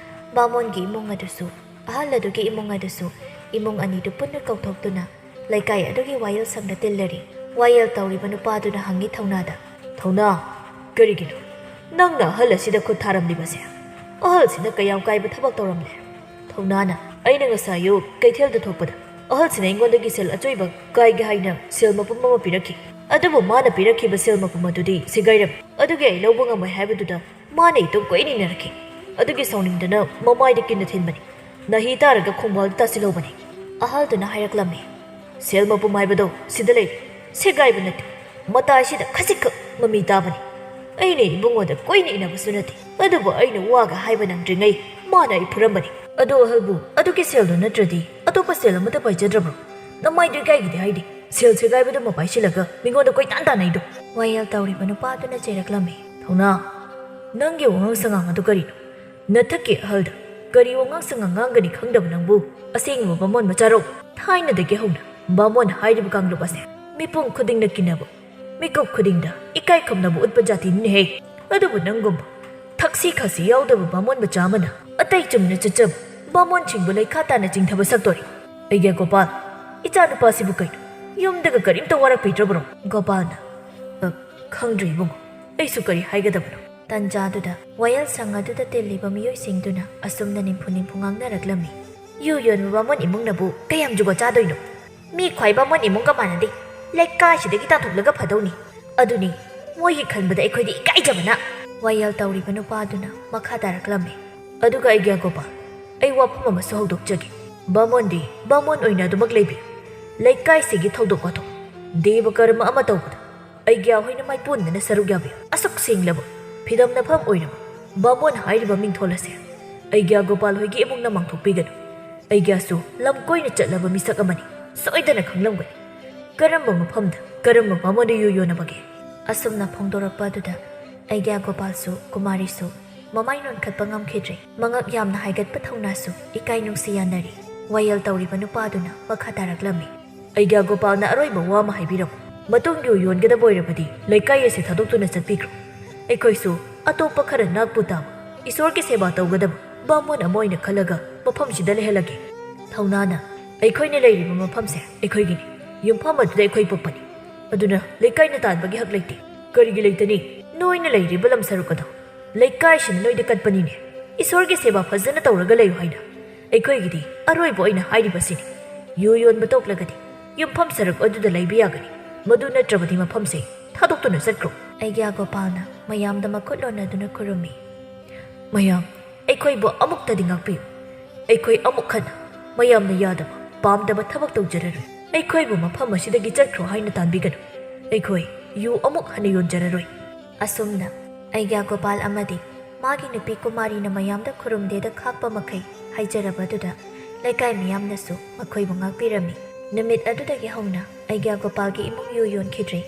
ꯕꯥꯃꯣꯟꯒꯤ ꯏꯃꯨꯡ ꯑꯗꯨꯁꯨ, ꯑꯍꯜ ꯑꯗꯨꯒꯤ ꯏꯃꯨꯡ ꯑꯗꯨꯁꯨ, ꯏꯃꯨꯡ ꯑꯅꯤꯗꯨ ꯄꯨꯟꯅ ꯀꯧꯊꯣꯛꯇꯨꯅ ꯂꯩꯀꯥꯏ ꯑꯗꯨꯒꯤ ꯋꯥꯌꯦꯜ ꯁꯪꯗ ꯇꯤꯜꯂꯔꯤ꯫ ꯋꯥꯌꯦꯜ ꯇꯧꯔꯤꯕ ꯅꯨꯄꯥꯗꯨꯅ ꯍꯪꯉꯤ ꯊꯧꯅꯥꯗ, "ꯊꯧꯅꯥ, ꯀꯔꯤꯒꯤꯅꯣ ꯅꯪꯅ ꯑꯍꯜ ꯑꯁꯤꯗ ꯈꯨꯠ ꯊꯥꯔꯝꯂꯤꯕꯁꯦ? ꯑꯍꯜꯁꯤꯅ ꯀꯌꯥꯝ ꯀꯥꯏꯕ ꯊꯕꯛ ꯇꯧꯔꯝꯂꯦ?" ꯊꯧꯅꯥꯅ, "ꯑꯩꯅ ꯉꯁꯥꯏ ꯑꯌꯨꯛ ꯀꯩꯊꯦꯜꯗ ꯊꯣꯛꯄꯗ ꯑꯍꯜꯁꯤꯅ ꯑꯩꯉꯣꯟꯗꯒꯤ ꯁꯦꯜ ꯑꯆꯣꯏꯕ ꯀꯥꯏꯒꯦ ꯍꯥꯏꯅ ꯁꯦꯜ ꯃꯄꯨꯝ ꯑꯃ ꯄꯤꯔꯛꯈꯤ꯫ ꯑꯗꯨꯕꯨ ꯃꯥꯅ ꯄꯤꯔꯛꯈꯤꯕ ꯁꯦꯜ ꯃꯄꯨꯝ ꯑꯗꯨꯗꯤ ꯁꯦꯒꯥꯏꯔꯝꯃꯤ꯫ ꯑꯗꯨꯒꯤ ꯑꯩ ꯂꯧꯕ ꯉꯝꯃꯣꯏ ꯍꯥꯏꯕꯗꯨꯗ ꯃꯥꯅ ꯏꯇꯨꯡ ꯀꯣꯏꯅ ꯏꯟꯅꯔꯛꯈꯤ꯫ ꯑꯗꯨꯒꯤ ꯁꯥꯎꯅꯤꯡꯗꯅ ꯃꯃꯥꯏꯗ ꯀꯤꯟꯅ ꯊꯤꯟꯕꯅꯤ꯫ ꯅꯥꯍꯤ ꯇꯥꯔꯒ ꯈꯣꯡꯕꯥꯜꯗ ꯇꯥꯁꯤꯜꯍꯧꯕꯅꯤ꯫" ꯑꯍꯜꯗꯨꯅ ꯍꯥꯏꯔꯛꯂꯝꯃꯤ, "ꯁꯦꯜ ꯃꯄꯨꯝ ꯍꯥꯏꯕꯗꯣ ꯁꯤꯗ ꯂꯩꯔꯦ꯫ ꯁꯦꯒꯥꯏꯕ ꯅꯠꯇꯦ꯫ ꯃꯇꯥꯏꯁꯤꯗ ꯈꯖꯤꯛꯈꯛ ꯃꯃꯤ ꯇꯥꯕꯅꯤ꯫ ꯑꯩꯅ ꯏꯕꯨꯡꯉꯣꯗ ꯀꯣꯏꯅ ꯏꯟꯅꯕꯁꯨ ꯅꯠꯇꯦ꯫ ꯑꯗꯨꯕꯨ ꯑꯩꯅ ꯋꯥꯒ ꯍꯥꯏꯕ ꯅꯪꯗ꯭ꯔꯤꯉꯩ ꯃꯥꯅ ꯑꯩ ꯐꯨꯔꯝꯕꯅꯤ꯫" "ꯑꯗꯣ ꯑꯍꯜꯕꯨ, ꯑꯗꯨꯒꯤ ꯁꯦꯜꯗꯨ ꯅꯠꯇ꯭ꯔꯗꯤ ꯑꯇꯣꯞꯄ ꯁꯦꯜ ꯑꯃꯠꯇ ꯄꯥꯏꯖꯗ꯭ꯔꯕ꯭ꯔꯣ? ꯅꯃꯥꯏꯗꯨ ꯏꯀꯥꯏꯒꯤꯗꯤ ꯍꯥꯏꯗꯦ꯫ ꯁꯦꯜ ꯁꯦꯒꯥꯏꯕꯗꯨꯃ ꯄꯥꯏꯁꯤꯜꯂꯒ ꯃꯤꯉꯣꯟꯗ ꯀꯣꯏꯇꯥꯟ ꯇꯥꯟꯅꯩꯗꯣ?" ꯋꯥꯌꯦꯜ ꯇꯧꯔꯤꯕ ꯅꯨꯄꯥꯗꯨꯅ ꯆꯩꯔꯛꯂꯝꯃꯤ꯫ "ꯊꯧꯅꯥ, ꯅꯪꯒꯤ ꯋꯥꯉꯥꯡ ꯁꯉꯥꯡ ꯑꯗꯨ ꯀꯔꯤꯅꯣ? ꯅꯊꯛꯀꯤ ꯑꯍꯜꯗ ꯀꯔꯤ ꯋꯥꯉꯥꯡ ꯁꯉꯥꯡ ꯉꯥꯡꯒꯅꯤ ꯈꯪꯗꯕ ꯅꯪꯕꯨ? ꯑꯁꯦꯡꯕ ꯕꯥꯃꯣꯟ ꯃꯆꯥꯔꯣ? ꯊꯥꯏꯅꯗꯒꯤ ꯍꯧꯅ ꯕꯥꯃꯣꯟ ꯍꯥꯏꯔꯤꯕ ꯀꯥꯡꯂꯨꯞ ꯑꯁꯦ ꯃꯤꯄꯨꯝ ꯈꯨꯗꯤꯡꯅ ꯀꯤꯅꯕ, ꯃꯤꯀꯨꯞ ꯈꯨꯗꯤꯡꯗ ꯏꯀꯥꯏ ꯈꯨꯝꯅꯕ ꯎꯠꯄ ꯖꯥꯇꯤꯅꯤꯅꯦꯍꯦ꯫ ꯑꯗꯨꯕꯨ ꯅꯪꯒꯨꯝꯕ ꯊꯛꯁꯤ ꯈꯥꯁꯤ ꯌꯥꯎꯗꯕ ꯕꯥꯃꯣꯟ ꯃꯆꯥ ꯑꯃꯅ ꯑꯇꯩ ꯆꯨꯝꯅ ꯆꯠꯆꯕ ꯕꯥꯃꯣꯟꯁꯤꯡꯕꯨ ꯂꯩꯈꯥ ꯇꯥꯅ ꯆꯤꯡꯊꯕ ꯁꯛꯇꯣꯔꯤ꯫ ꯑꯩꯒꯤ ꯒꯣꯄꯥꯜ, ꯏꯆꯥ ꯅꯨꯄꯥꯁꯤꯕꯨ ꯀꯩꯅꯣ, ꯌꯨꯝꯗꯒ ꯀꯔꯤꯝꯇ ꯋꯥꯔꯛꯄꯤꯗ꯭ꯔꯕ꯭ꯔꯣ?" ꯒꯣꯄꯥꯜꯅ, "ꯑ, ꯈꯪꯗ꯭ꯔꯦ ꯏꯕꯨꯡꯉꯣ, ꯑꯩꯁꯨ ꯀꯔꯤ ꯍꯥꯏꯒꯗꯕꯅꯣ?" ꯇꯟꯖꯥꯗꯨꯗ ꯋꯥꯌꯦꯜ ꯁꯪ ꯑꯗꯨꯗ ꯇꯤꯜꯂꯤꯕ ꯃꯤꯑꯣꯏꯁꯤꯡꯗꯨꯅ ꯑꯁꯨꯝꯅ ꯅꯤꯝꯐꯨ ꯅꯤꯝꯐꯨ ꯉꯥꯡꯅꯔꯛꯂꯝꯃꯤ꯫ "ꯌꯨ ꯌꯣꯟꯕ ꯕꯥꯃꯣꯟ ꯏꯃꯨꯡꯅꯕꯨ ꯀꯌꯥꯝ ꯖꯨꯒꯣꯠ ꯆꯥꯗꯣꯏꯅꯣ? ꯃꯤ ꯈ꯭ꯋꯥꯏ ꯕꯥꯃꯣꯟ ꯏꯃꯨꯡꯒ ꯃꯥꯟꯅꯗꯦ꯫ ꯂꯩꯀꯥꯏꯁꯤꯗꯒꯤ ꯇꯥꯟꯊꯣꯛꯂꯒ ꯐꯗꯧꯅꯤ꯫ ꯑꯗꯨꯅꯤ ꯃꯣꯏꯒꯤ ꯈꯟꯕꯗ ꯑꯩꯈꯣꯏꯗꯤ ꯏꯀꯥꯏꯖꯕꯅ꯫" ꯋꯥꯌꯦꯜ ꯇꯧꯔꯤꯕ ꯅꯨꯄꯥꯗꯨꯅ ꯃꯈꯥ ꯇꯥꯔꯛꯂꯝꯃꯤ꯫ "ꯑꯗꯨꯒ ꯑꯩꯒꯤ ꯒꯣꯄꯥꯜ, ꯑꯩ ꯋꯥꯐꯝ ꯑꯃꯁꯨ ꯍꯧꯗꯣꯛꯆꯒꯦ꯫ ꯕꯥꯃꯣꯟꯗꯤ ꯕꯥꯃꯣꯟ ꯑꯣꯏꯅ ꯑꯗꯨꯃꯛ ꯂꯩꯕꯤ꯫ ꯂꯩꯀꯥꯏꯁꯤꯒꯤ ꯊꯧꯗꯣꯛ ꯋꯥꯊꯣꯛ, ꯗꯦꯕ ꯀꯔꯃ ꯑꯃ ꯇꯧꯕꯗ ꯑꯩꯒꯤ ꯍꯣꯏꯅ ꯃꯥꯏꯄꯨꯅꯅ ꯁꯔꯨꯛ ꯌꯥꯕꯤ꯫ ꯑꯁꯨꯛ ꯁꯦꯡꯂꯕ, ꯐꯤꯗꯝꯅꯐꯝ ꯑꯣꯏꯔꯕ ꯕꯥꯃꯣꯟ ꯍꯥꯏꯔꯤꯕ ꯃꯤꯡꯊꯣꯜ ꯑꯁꯦ ꯑꯩꯒꯤ ꯒꯣꯄꯥꯜ ꯍꯣꯏꯒꯤ ꯏꯃꯨꯡꯅ ꯃꯥꯡꯊꯣꯛꯄꯤꯒꯅꯨ꯫ ꯑꯩꯒꯤꯁꯨ ꯂꯝ ꯀꯣꯏꯅ ꯆꯠꯂꯕ ꯃꯤꯁꯛ ꯑꯃꯅꯤ, ꯁꯣꯏꯗꯅ ꯈꯪꯂꯝꯒꯅꯤ ꯀꯔꯝꯕ ꯃꯐꯝꯗ ꯀꯔꯝꯕ ꯕꯥꯃꯣꯟꯗ ꯌꯨ ꯌꯣꯟꯅꯕꯒꯦ꯫" ꯑꯁꯨꯝꯅ ꯐꯣꯡꯗꯣꯔꯛꯄ ꯑꯗꯨꯗ ꯑꯩꯒꯤ ꯒꯣꯄꯥꯜꯁꯨ ꯀꯨꯃꯥꯔꯤꯁꯨ ꯃꯃꯥꯏ ꯅꯣꯟꯈꯠꯄ ꯉꯝꯈꯤꯗ꯭ꯔꯦ꯫ ꯃꯉꯛ ꯌꯥꯝꯅ ꯍꯥꯏꯒꯠꯄ ꯊꯧꯅꯥꯁꯨ ꯏꯀꯥꯏ ꯅꯨꯡꯁꯤ ꯌꯥꯅꯔꯤ꯫ ꯋꯥꯌꯦꯜ ꯇꯧꯔꯤꯕ ꯅꯨꯄꯥꯗꯨꯅ ꯃꯈꯥ ꯇꯥꯔꯛꯂꯝꯃꯤ꯫ "ꯑꯩꯒꯤ ꯒꯣꯄꯥꯜꯅ ꯑꯔꯣꯏꯕ ꯋꯥ ꯑꯃ ꯍꯥꯏꯕꯤꯔꯝꯃꯨ꯫ ꯃꯇꯨꯡ ꯌꯨ ꯌꯣꯟꯒꯗꯕ ꯑꯣꯏꯔꯕꯗꯤ ꯂꯩꯀꯥꯏ ꯑꯁꯤ ꯊꯥꯗꯣꯛꯇꯨꯅ ꯆꯠꯄꯤꯈ꯭ꯔꯣ꯫ ꯑꯩꯈꯣꯏꯁꯨ ꯑꯇꯣꯞꯄ ꯈꯔ ꯅꯥꯛꯄꯨ ꯇꯥꯕ, ꯏꯁꯣꯔꯒꯤ ꯁꯦꯕꯥ ꯇꯧꯒꯗꯕ, ꯕꯥꯃꯣꯟ ꯑꯃ ꯑꯣꯏꯅ ꯈꯜꯂꯒ ꯃꯐꯝꯁꯤꯗ ꯂꯩꯍꯜꯂꯒꯦ꯫ ꯊꯧꯅꯥꯅ, "ꯑꯩꯈꯣꯏꯅ ꯂꯩꯔꯤꯕ ꯃꯐꯝꯁꯦ ꯑꯩꯈꯣꯏꯒꯤꯅꯤ꯫ ꯌꯨꯝꯐꯝ ꯑꯗꯨꯗ ꯑꯩꯈꯣꯏ ꯄꯣꯛꯄꯅꯤ꯫ ꯑꯗꯨꯅ ꯂꯩꯀꯥꯏꯅ ꯇꯥꯟꯕꯒꯤ ꯍꯛ ꯂꯩꯇꯦ꯫ ꯀꯔꯤꯒꯤ ꯂꯩꯇꯅꯤ? ꯅꯣꯏꯅ ꯂꯩꯔꯤꯕ ꯂꯝ ꯁꯔꯨꯛ ꯑꯗꯣ ꯂꯩꯀꯥꯏꯁꯤꯅ ꯅꯣꯏꯗ ꯀꯠꯄꯅꯤꯅꯦ꯫ ꯏꯁꯣꯔꯒꯤ ꯁꯦꯕꯥ ꯐꯖꯅ ꯇꯧꯔꯒ ꯂꯩꯌꯨ ꯍꯥꯏꯅ ꯑꯩꯈꯣꯏꯒꯤꯗꯤ ꯑꯔꯣꯏꯕ ꯑꯣꯏꯅ ꯍꯥꯏꯔꯤꯕꯁꯤꯅꯤ꯫ ꯌꯨ ꯌꯣꯟꯕ ꯇꯣꯛꯂꯒꯗꯤ ꯌꯨꯝꯐꯝ ꯁꯔꯨꯛ ꯑꯗꯨꯗ ꯂꯩꯕ ꯌꯥꯒꯅꯤ꯫ ꯃꯗꯨ ꯅꯠꯇ꯭ꯔꯕꯗꯤ ꯃꯐꯝꯁꯦ ꯊꯥꯗꯣꯛꯇꯨꯅ ꯆꯠꯈ꯭ꯔꯣ꯫" ꯑꯩꯒ꯭ꯌꯥ ꯒꯣꯄꯥꯜꯅ ꯃꯌꯥꯝꯗ ꯃꯈꯨꯠ ꯂꯣꯟꯅꯗꯨꯅ ꯈꯨꯔꯨꯝꯃꯤ꯫ "ꯃꯌꯥꯝ, ꯑꯩꯈꯣꯏꯕꯨ ꯑꯃꯨꯛꯇꯗꯤ ꯉꯥꯛꯄꯤꯌꯨ꯫ ꯑꯩꯈꯣꯏ ꯑꯃꯨꯛ ꯍꯟꯅ ꯃꯌꯥꯝꯅ ꯌꯥꯗꯕ, ꯄꯥꯝꯗꯕ ꯊꯕꯛ ꯇꯧꯖꯔꯔꯣꯏ꯫ ꯑꯩꯈꯣꯏꯕꯨ ꯃꯐꯝ ꯑꯁꯤꯗꯒꯤ ꯆꯠꯈ꯭ꯔꯣ ꯍꯥꯏꯅ ꯇꯥꯟꯕꯤꯒꯅꯨ꯫ ꯑꯩꯈꯣꯏ ꯌꯨ ꯑꯃꯨꯛ ꯍꯟꯅ ꯌꯣꯟꯖꯔꯔꯣꯏ꯫" ꯑꯁꯨꯝꯅ ꯑꯩꯒ꯭ꯌꯥ ꯒꯣꯄꯥꯜ ꯑꯃꯗꯤ ꯃꯥꯒꯤ ꯅꯨꯄꯤ ꯀꯨꯃꯥꯔꯤꯅ ꯃꯌꯥꯝꯗ ꯈꯨꯔꯨꯝꯗꯦꯗ ꯈꯥꯛꯄ ꯃꯈꯩ ꯍꯥꯏꯖꯔꯕꯗꯨꯗ ꯂꯩꯀꯥꯏ ꯃꯤꯌꯥꯝꯅꯁꯨ ꯃꯈꯣꯏꯕꯨ ꯉꯥꯛꯄꯤꯔꯝꯃꯤ꯫ ꯅꯨꯃꯤꯠ ꯑꯗꯨꯗꯒꯤ ꯍꯧꯅ ꯑꯩꯒ꯭ꯌꯥ ꯒꯣꯄꯥꯜꯒꯤ ꯏꯃꯨꯡ ꯌꯨ ꯌꯣꯟꯈꯤꯗ꯭ꯔꯦ꯫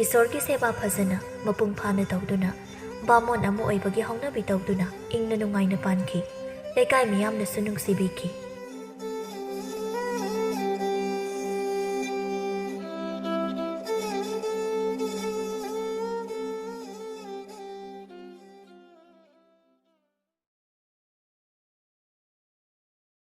ꯏꯁꯣꯔꯒꯤ ꯁꯦꯕꯥ ꯐꯖꯅ ꯃꯄꯨꯡ ꯐꯥꯅ ꯇꯧꯗꯨꯅ, ꯕꯥꯃꯣꯟ ꯑꯃ ꯑꯣꯏꯕꯒꯤ ꯍꯧꯅꯕꯤ ꯇꯧꯗꯨꯅ ꯏꯪꯅ ꯅꯨꯡꯉꯥꯏꯅ ꯄꯥꯟꯈꯤ꯫ ꯂꯩꯀꯥꯏ ꯃꯤꯌꯥꯝꯅꯁꯨ ꯅꯨꯡꯁꯤꯕꯤꯈꯤ꯫